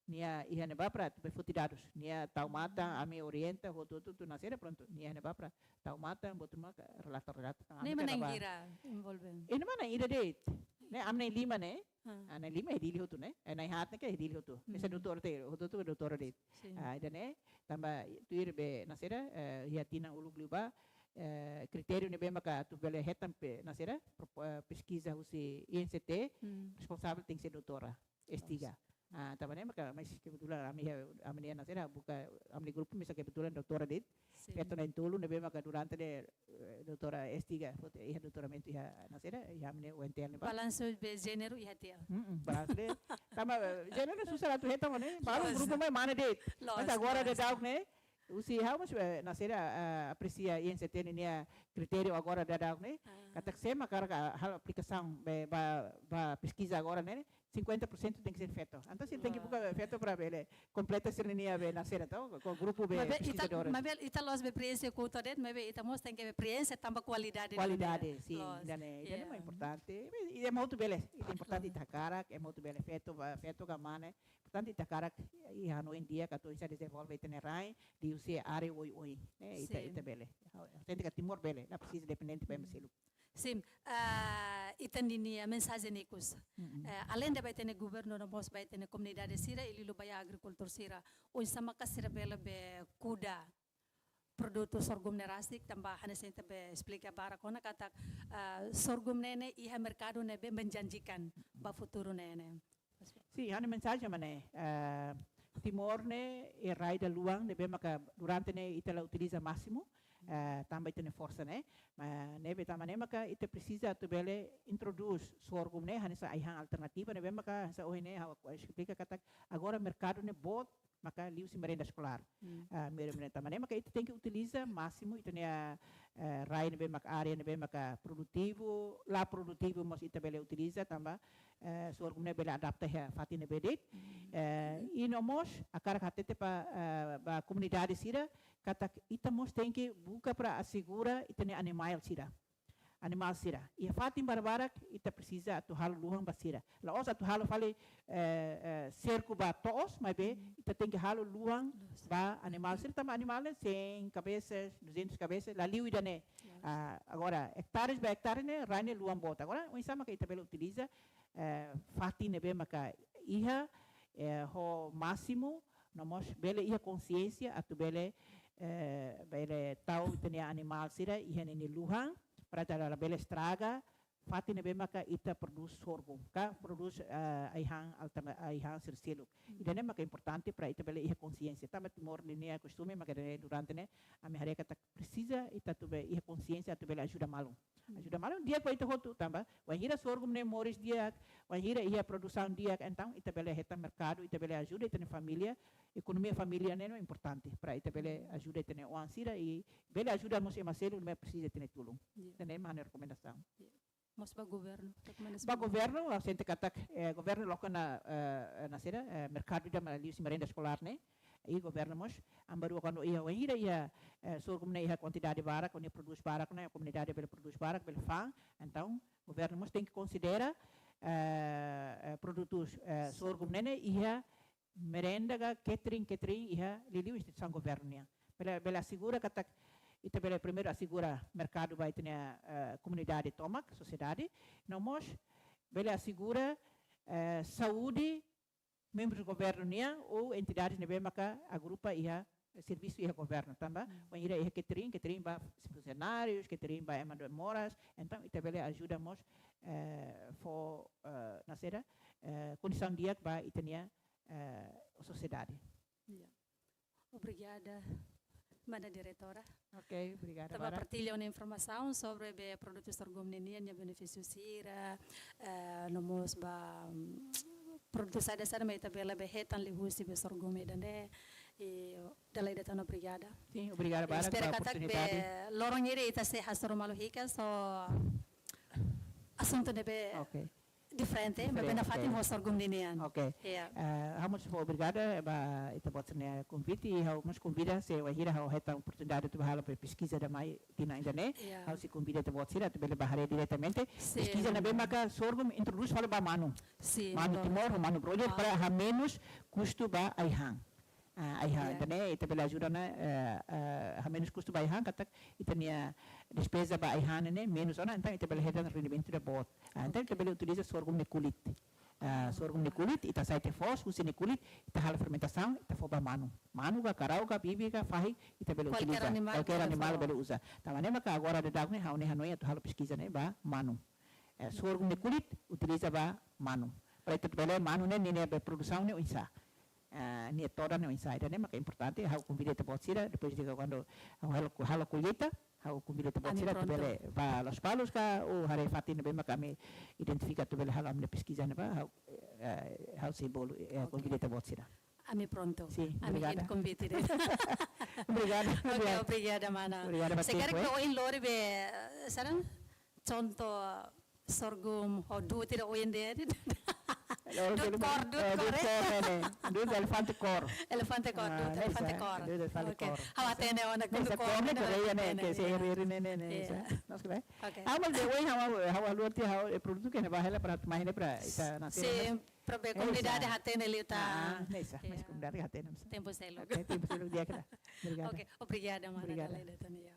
Nia iha ne'ebá para atu be foti dadus. Nia tau matan, ami orienta, hotu-hotu, atu na'in-sira prontu. Nia iha ne'ebá para tau matan, buat ruma, relata-relata. Ne'e mak na'in hira envolve? Ne'e mak na'in hira de'it. Ne'e ami na'in-lima ne'e. Ah, na'in-lima iha Dili hotu ne'e. Eh, na'in-haat ne'e ke iha Dili hotu. Mesak doutór tiha, hotu-hotu doutór de'it. Sin. Ah, ida-ne'e, tanba tuir be na'in-sira, eh, iha tinan uluk liubá, eh, kritériu ne'ebé maka atu bele hetan be na'in-sira, pro-, eh, peskiza husi I N C T, responsavel tenke ser doutora, estiga. Ah, tanba ne'e maka, mas kebetulan ami, ami-nia na'in-sira, buka, ami-nia grupu mesak kebetulan doutora de'it. Sin. Feto na'in-tolu ne'ebé maka durante ne'e, eh, doutora estiga, foti, iha doutoramentu iha na'in-sira, iha ami-nia U N T L ne'ebá. Balansu be jéneru iha tiha. Mm-mm, balansu de'it. Tanba, eh, jéneru susar atu hetan ne'e, balu grupu mai mane de'it. Loos, loos. Mas agora daudaun ne'e, husi ha'u mós, eh, na'in-sira, eh, apresia I N C T ninia kritériu agora daudaun ne'e. Ah. Katak sé mak hakarak halo aplikasaun be, ba, ba peskiza agora ne'e, cinquenta por cento tenke ser feto. Entaun sira tenke buka feto para bele kompleta sira-nia be na'in-sira, entaun ho grupu be peskizadores. Maibé ita, maibé ita la'ós be prienxe kuota de'it, maibé ita mós tenke be prienxe tanba kualidade. Kualidade, sin, loos. Ida-ne'e, ida-ne'e mak importante. Ema hotu bele, ita importante ita hakarak, ema hotu bele feto, ba, feto ka mane. Importante ita hakarak, i hanoin di'ak atu oinsá dezenvolve ita-nia rain, liuhusi área oioin. Ne'e, ita, sin, ita bele. Sente katak Timor bele, la presiza dependente ba ema seluk. Sin, ah, ita-nia mensajen ikus. Mm-mm. Eh, além de ba ita-nia governu, no mós ba ita-nia komunidade sira, i liuliu ba iha agrikultór sira. Oinsá maka sira bele be kuda produtu sorghum ne'e rasik, tanba hanesan ita be esplika barak ona katak, ah, sorghum ne'e ne'e iha merkadu ne'ebé menjanjikan ba futuru ne'e ne'e. Sin, ha'u-nia mensajen mak ne'e, eh, Timor ne'e, iha rai daluan ne'ebé maka durante ne'e ita la utiliza másimu, eh, tanba ita-nia forsa ne'e, ma ne'ebé tanba ne'e maka ita presiza atu bele introdús sorghum ne'e hanesan ai-han alternativa ne'ebé maka hanesan ohin ne'e ha'u esplika katak agora merkadu ne'e boot, maka liuhusi merenda eskolár. Hmm. Ah, mere-, merenda tanba ne'e maka ita tenke utiliza másimu ita-nia, eh, rai ne'ebé maka área ne'ebé maka produtivu, la produtivu mós ita bele utiliza tanba, eh, sorghum ne'e bele adapta iha fatin ne'ebé de'it. Hmm. Eh, i no mós hakarak hatete ba, eh, ba komunidade sira katak ita mós tenke buka para asegura ita-nia animál sira. Animál sira. Iha fatin barbarak ita presiza atu halo luhan ba sira. La'ós atu halo fali, eh, eh, serku ba to'os, maibé ita tenke halo luhan ba animál sira, tanba animál ne'e cem cabeças, duzentas cabeças, la liu ida-ne'e. Ah, agora, ektares ba ektares ne'e, rai ne'e luan boot. Agora, oinsá maka ita bele utiliza, eh, fatin ne'ebé maka iha, eh, ho másimu, no mós bele iha konsiénsia atu bele, eh, bele tau ita-nia animál sira iha ninia luhan, para ita la bele estraga fatin ne'ebé maka ita prodús sorghum, ka prodús, eh, ai-han alterna-, ai-han sira seluk. Hmm. Ida-ne'e maka importante para ita bele iha konsiénsia. Tanba Timor ninia kostume maka durante ne'e, ami haree katak presiza ita atu be iha konsiénsia atu bele ajuda malu. Hmm. Ajuda malu di'ak ba ita hotu tanba wainhira sorghum ne'e moris di'ak, wainhira iha produsaun di'ak, entaun ita bele hetan merkadu, ita bele ajuda ita-nia família, ekonomia família ne'e importante para ita bele ajuda ita-nia oan sira i bele ajuda mós ema seluk ne'ebé presiza ita-nia tulun. Iya. Ida-ne'e mak ha'u-nia rekomendasaun. Iya. Mós ba governu, rekomendasaun. Ba governu, ha'u sente katak, eh, governu loke ona, eh, ona sira, eh, merkadu ida mak liuhusi merenda eskolár ne'e. I governu mós, aban-bainrua kuandu iha, wainhira iha, eh, sorghum ne'e iha kuantidade barak, ne'e prodús barak, ne'e komunidade bele prodús barak, bele fa'an, entaun governu mós tenke konsidera, eh, eh, produtu, eh, sorghum ne'e ne'e iha merenda ka catering, catering iha liuliu instituisaun governu nian. Bele, bele asegura katak ita bele primeiru asegura merkadu ba ita-nia, eh, komunidade tomak, sosiedade, no mós bele asegura, eh, saúde membru governu nian ou entidades ne'ebé maka agrupa iha servisu iha governu tanba. Hmm. Wainhira iha catering, catering ba funsionárius, catering ba ema moras, entaun ita bele ajuda mós, eh, fó, eh, nasera, eh, kondisaun di'ak ba ita-nia, eh, sosiedade. Iya. Obrigada, mana diretora. Ok, obrigada. Tanba barak. Partilla ona informasaun sobre be produtu sorghum ninian, nia benefísiu sira, eh, no mós ba, mm, produtu saida-saida mak ita bele be hetan liuhusi be sorghum ida-ne'e. I dala ida tan obrigada. Sin, obrigada barak ba oportunidade. Espera katak be loron ida ita sei hasoru malu hikas ho asuntu ne'ebé. Ok. Diferente, diferente, maibé nafatin ho sorghum ninian. Ok. Iya. Eh, ha'u mós fó obrigada ba ita-boot sira-nia konvite, i ha'u mós konvida, se wainhira ha'u hetan oportunidade atu halo peskiza ida mai tinan ida-ne'e, iya, ha'u sei konvida ita-boot sira atu bele bá haree diretamente. Sin. Peskiza ne'ebé maka sorghum introdús fali ba manu. Sin, manu betul. Timor, manu broiler, ah, para hamenus kustu ba ai-han. Ah, ai-han, iya, entaun ne'e ita bele ajuda ona, eh, eh, hamenus kustu ba ai-han, katak ita-nia despeza ba ai-han ne'e menus ona, entaun ita bele hetan rendimentu ida boot. Ah, entaun ita, ok, bele utiliza sorghum nia kulit. Ah, sorghum nia kulit, ita hasai tiha foos, husi nia kulit, ita halo fermentasaun, ita fó ba manu. Manu ka, karau ka, bibi ka, fahi, ita bele utiliza. Kualkér animál, kualkér bele animál fó, bele uza. Tanba ne'e maka agora daudaun ne'e, ha'u ne'e hanoin atu halo peskiza ne'e ba manu. Eh, sorghum nia kulit, utiliza ba manu. Para ita bele manu ne'e, ninia be produsaun ne'e oinsá. Eh, nia todan ne'e oinsá. Ida-ne'e maka importante, ha'u konvida ita-boot sira, depois de kuandu ha'u halo, halo kolleita, ha'u konvida ita-boot sira atu bele bá Lospalos ka, ou haree fatin ne'ebé maka ami identifika atu bele halo ami-nia peskiza ne'ebá, ha'u, eh, ha'u sei bolu, eh, ok, konvida ita-boot sira. Ami prontu. Sin, ami obrigada. Konvite de'it. Obrigada, ok, obrigada. Obrigada mana. Obrigada ba tempu, eh. Se karik ohin lori be, eh, saran, contoh sorghum ho du'ut ida oin de'it. Du'ut kór, du'ut kór, eh? Du'ut kór ne'e. Du'ut elefante kór. Elefante kór, ah, du'ut elefante kór. Du'ut elefante kór. Ok. Ha'u hatene ona kór ne'e, kór ne'e, ne'e, ne'e, ne'e. Iya. Nos kre. Ok. Ha'u mós be oin ha'u, ha'u haluha tiha ha'u, eh, produtu ne'ebé hela para mai ne'e para ita nasera. Sin, para be komunidade hatene liután. Ah, ne'e sá, iya, mais komunidade hatene. Tempu seluk. Ok, tempu seluk di'ak kala. Obrigada. Ok, obrigada mana. Obrigada. Dala ida tan, iya.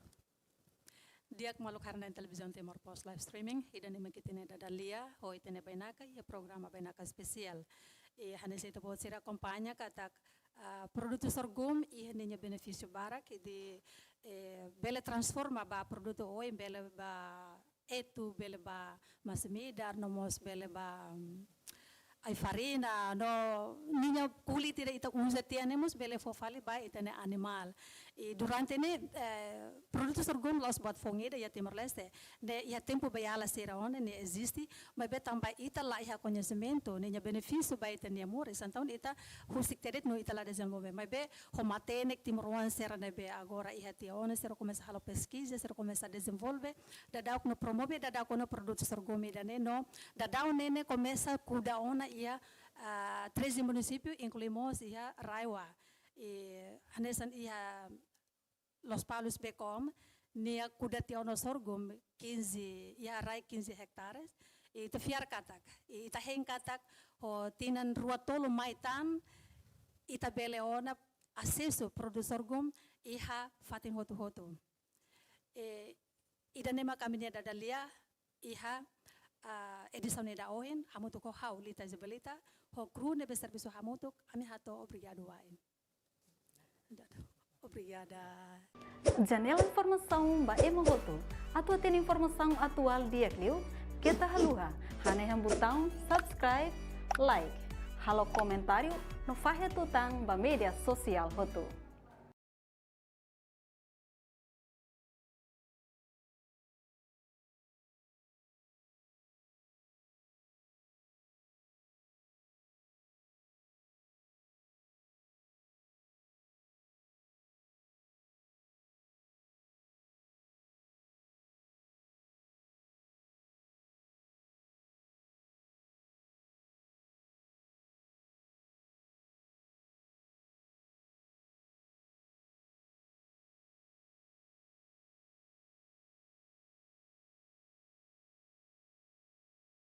Di'ak maluk haree-na'in Televizaun Timor Post live streaming, ida-ne'e mak ita-nia dada lia, ho ita-nia bainaka, iha programa Bainaka Espesiál. I hanesan ita-boot sira akompaña katak, ah, produtu sorgum iha ninia benefísiu barak, i de, eh, bele transforma ba produtu oin, bele ba etu, bele ba masin-midar, no mós bele ba, mm, ai-farina, no ninia kulit ida ita uza tiha ne'e mós bele fó fali ba ita-nia animál. I durante ne'e, eh, produtu sorgum la'ós buat foun ida iha Timor-Leste. Ne'e iha tempu beiala sira ona ne'e eziste, maibé tanba ita la iha koñesimentu ninia benefísiu ba ita-nia moris, entaun ita husik tiha de'it no ita la dezenvolve. Maibé ho matenek timoroan sira ne'ebé agora iha tiha ona, sira komesa halo peskiza, sira komesa dezenvolve, daudauk no promove daudauk ona produtu sorgum ida-ne'e no daudaun ne'e ne'e komesa kuda ona iha, ah, treze munisípiu, inklui mós iha RAEOA. I hanesan iha Lospalos Bekom, nia kuda tiha ona sorgum quinze, iha rai quinze hektares. I ita fiar katak, i ita hein katak, ho tinan rua tolu mai tan, ita bele ona asesu produtu sorgum iha fatin hotu-hotu. I ida-ne'e mak ami-nia dada-lia iha, ah, edisaun ida ohin, hamutuk ho ha'u, Lita Isabelita, ho kru ne'ebé servisu hamutuk, ami hato'o obrigadu wa'in. Obrigada. Janela informasaun ba ema hotu. Atu hatene informasaun atuál di'ak liu, keta haluha hanehan butaun subscribe, like, halo komentáriu no fahe tutan ba média sosiál hotu.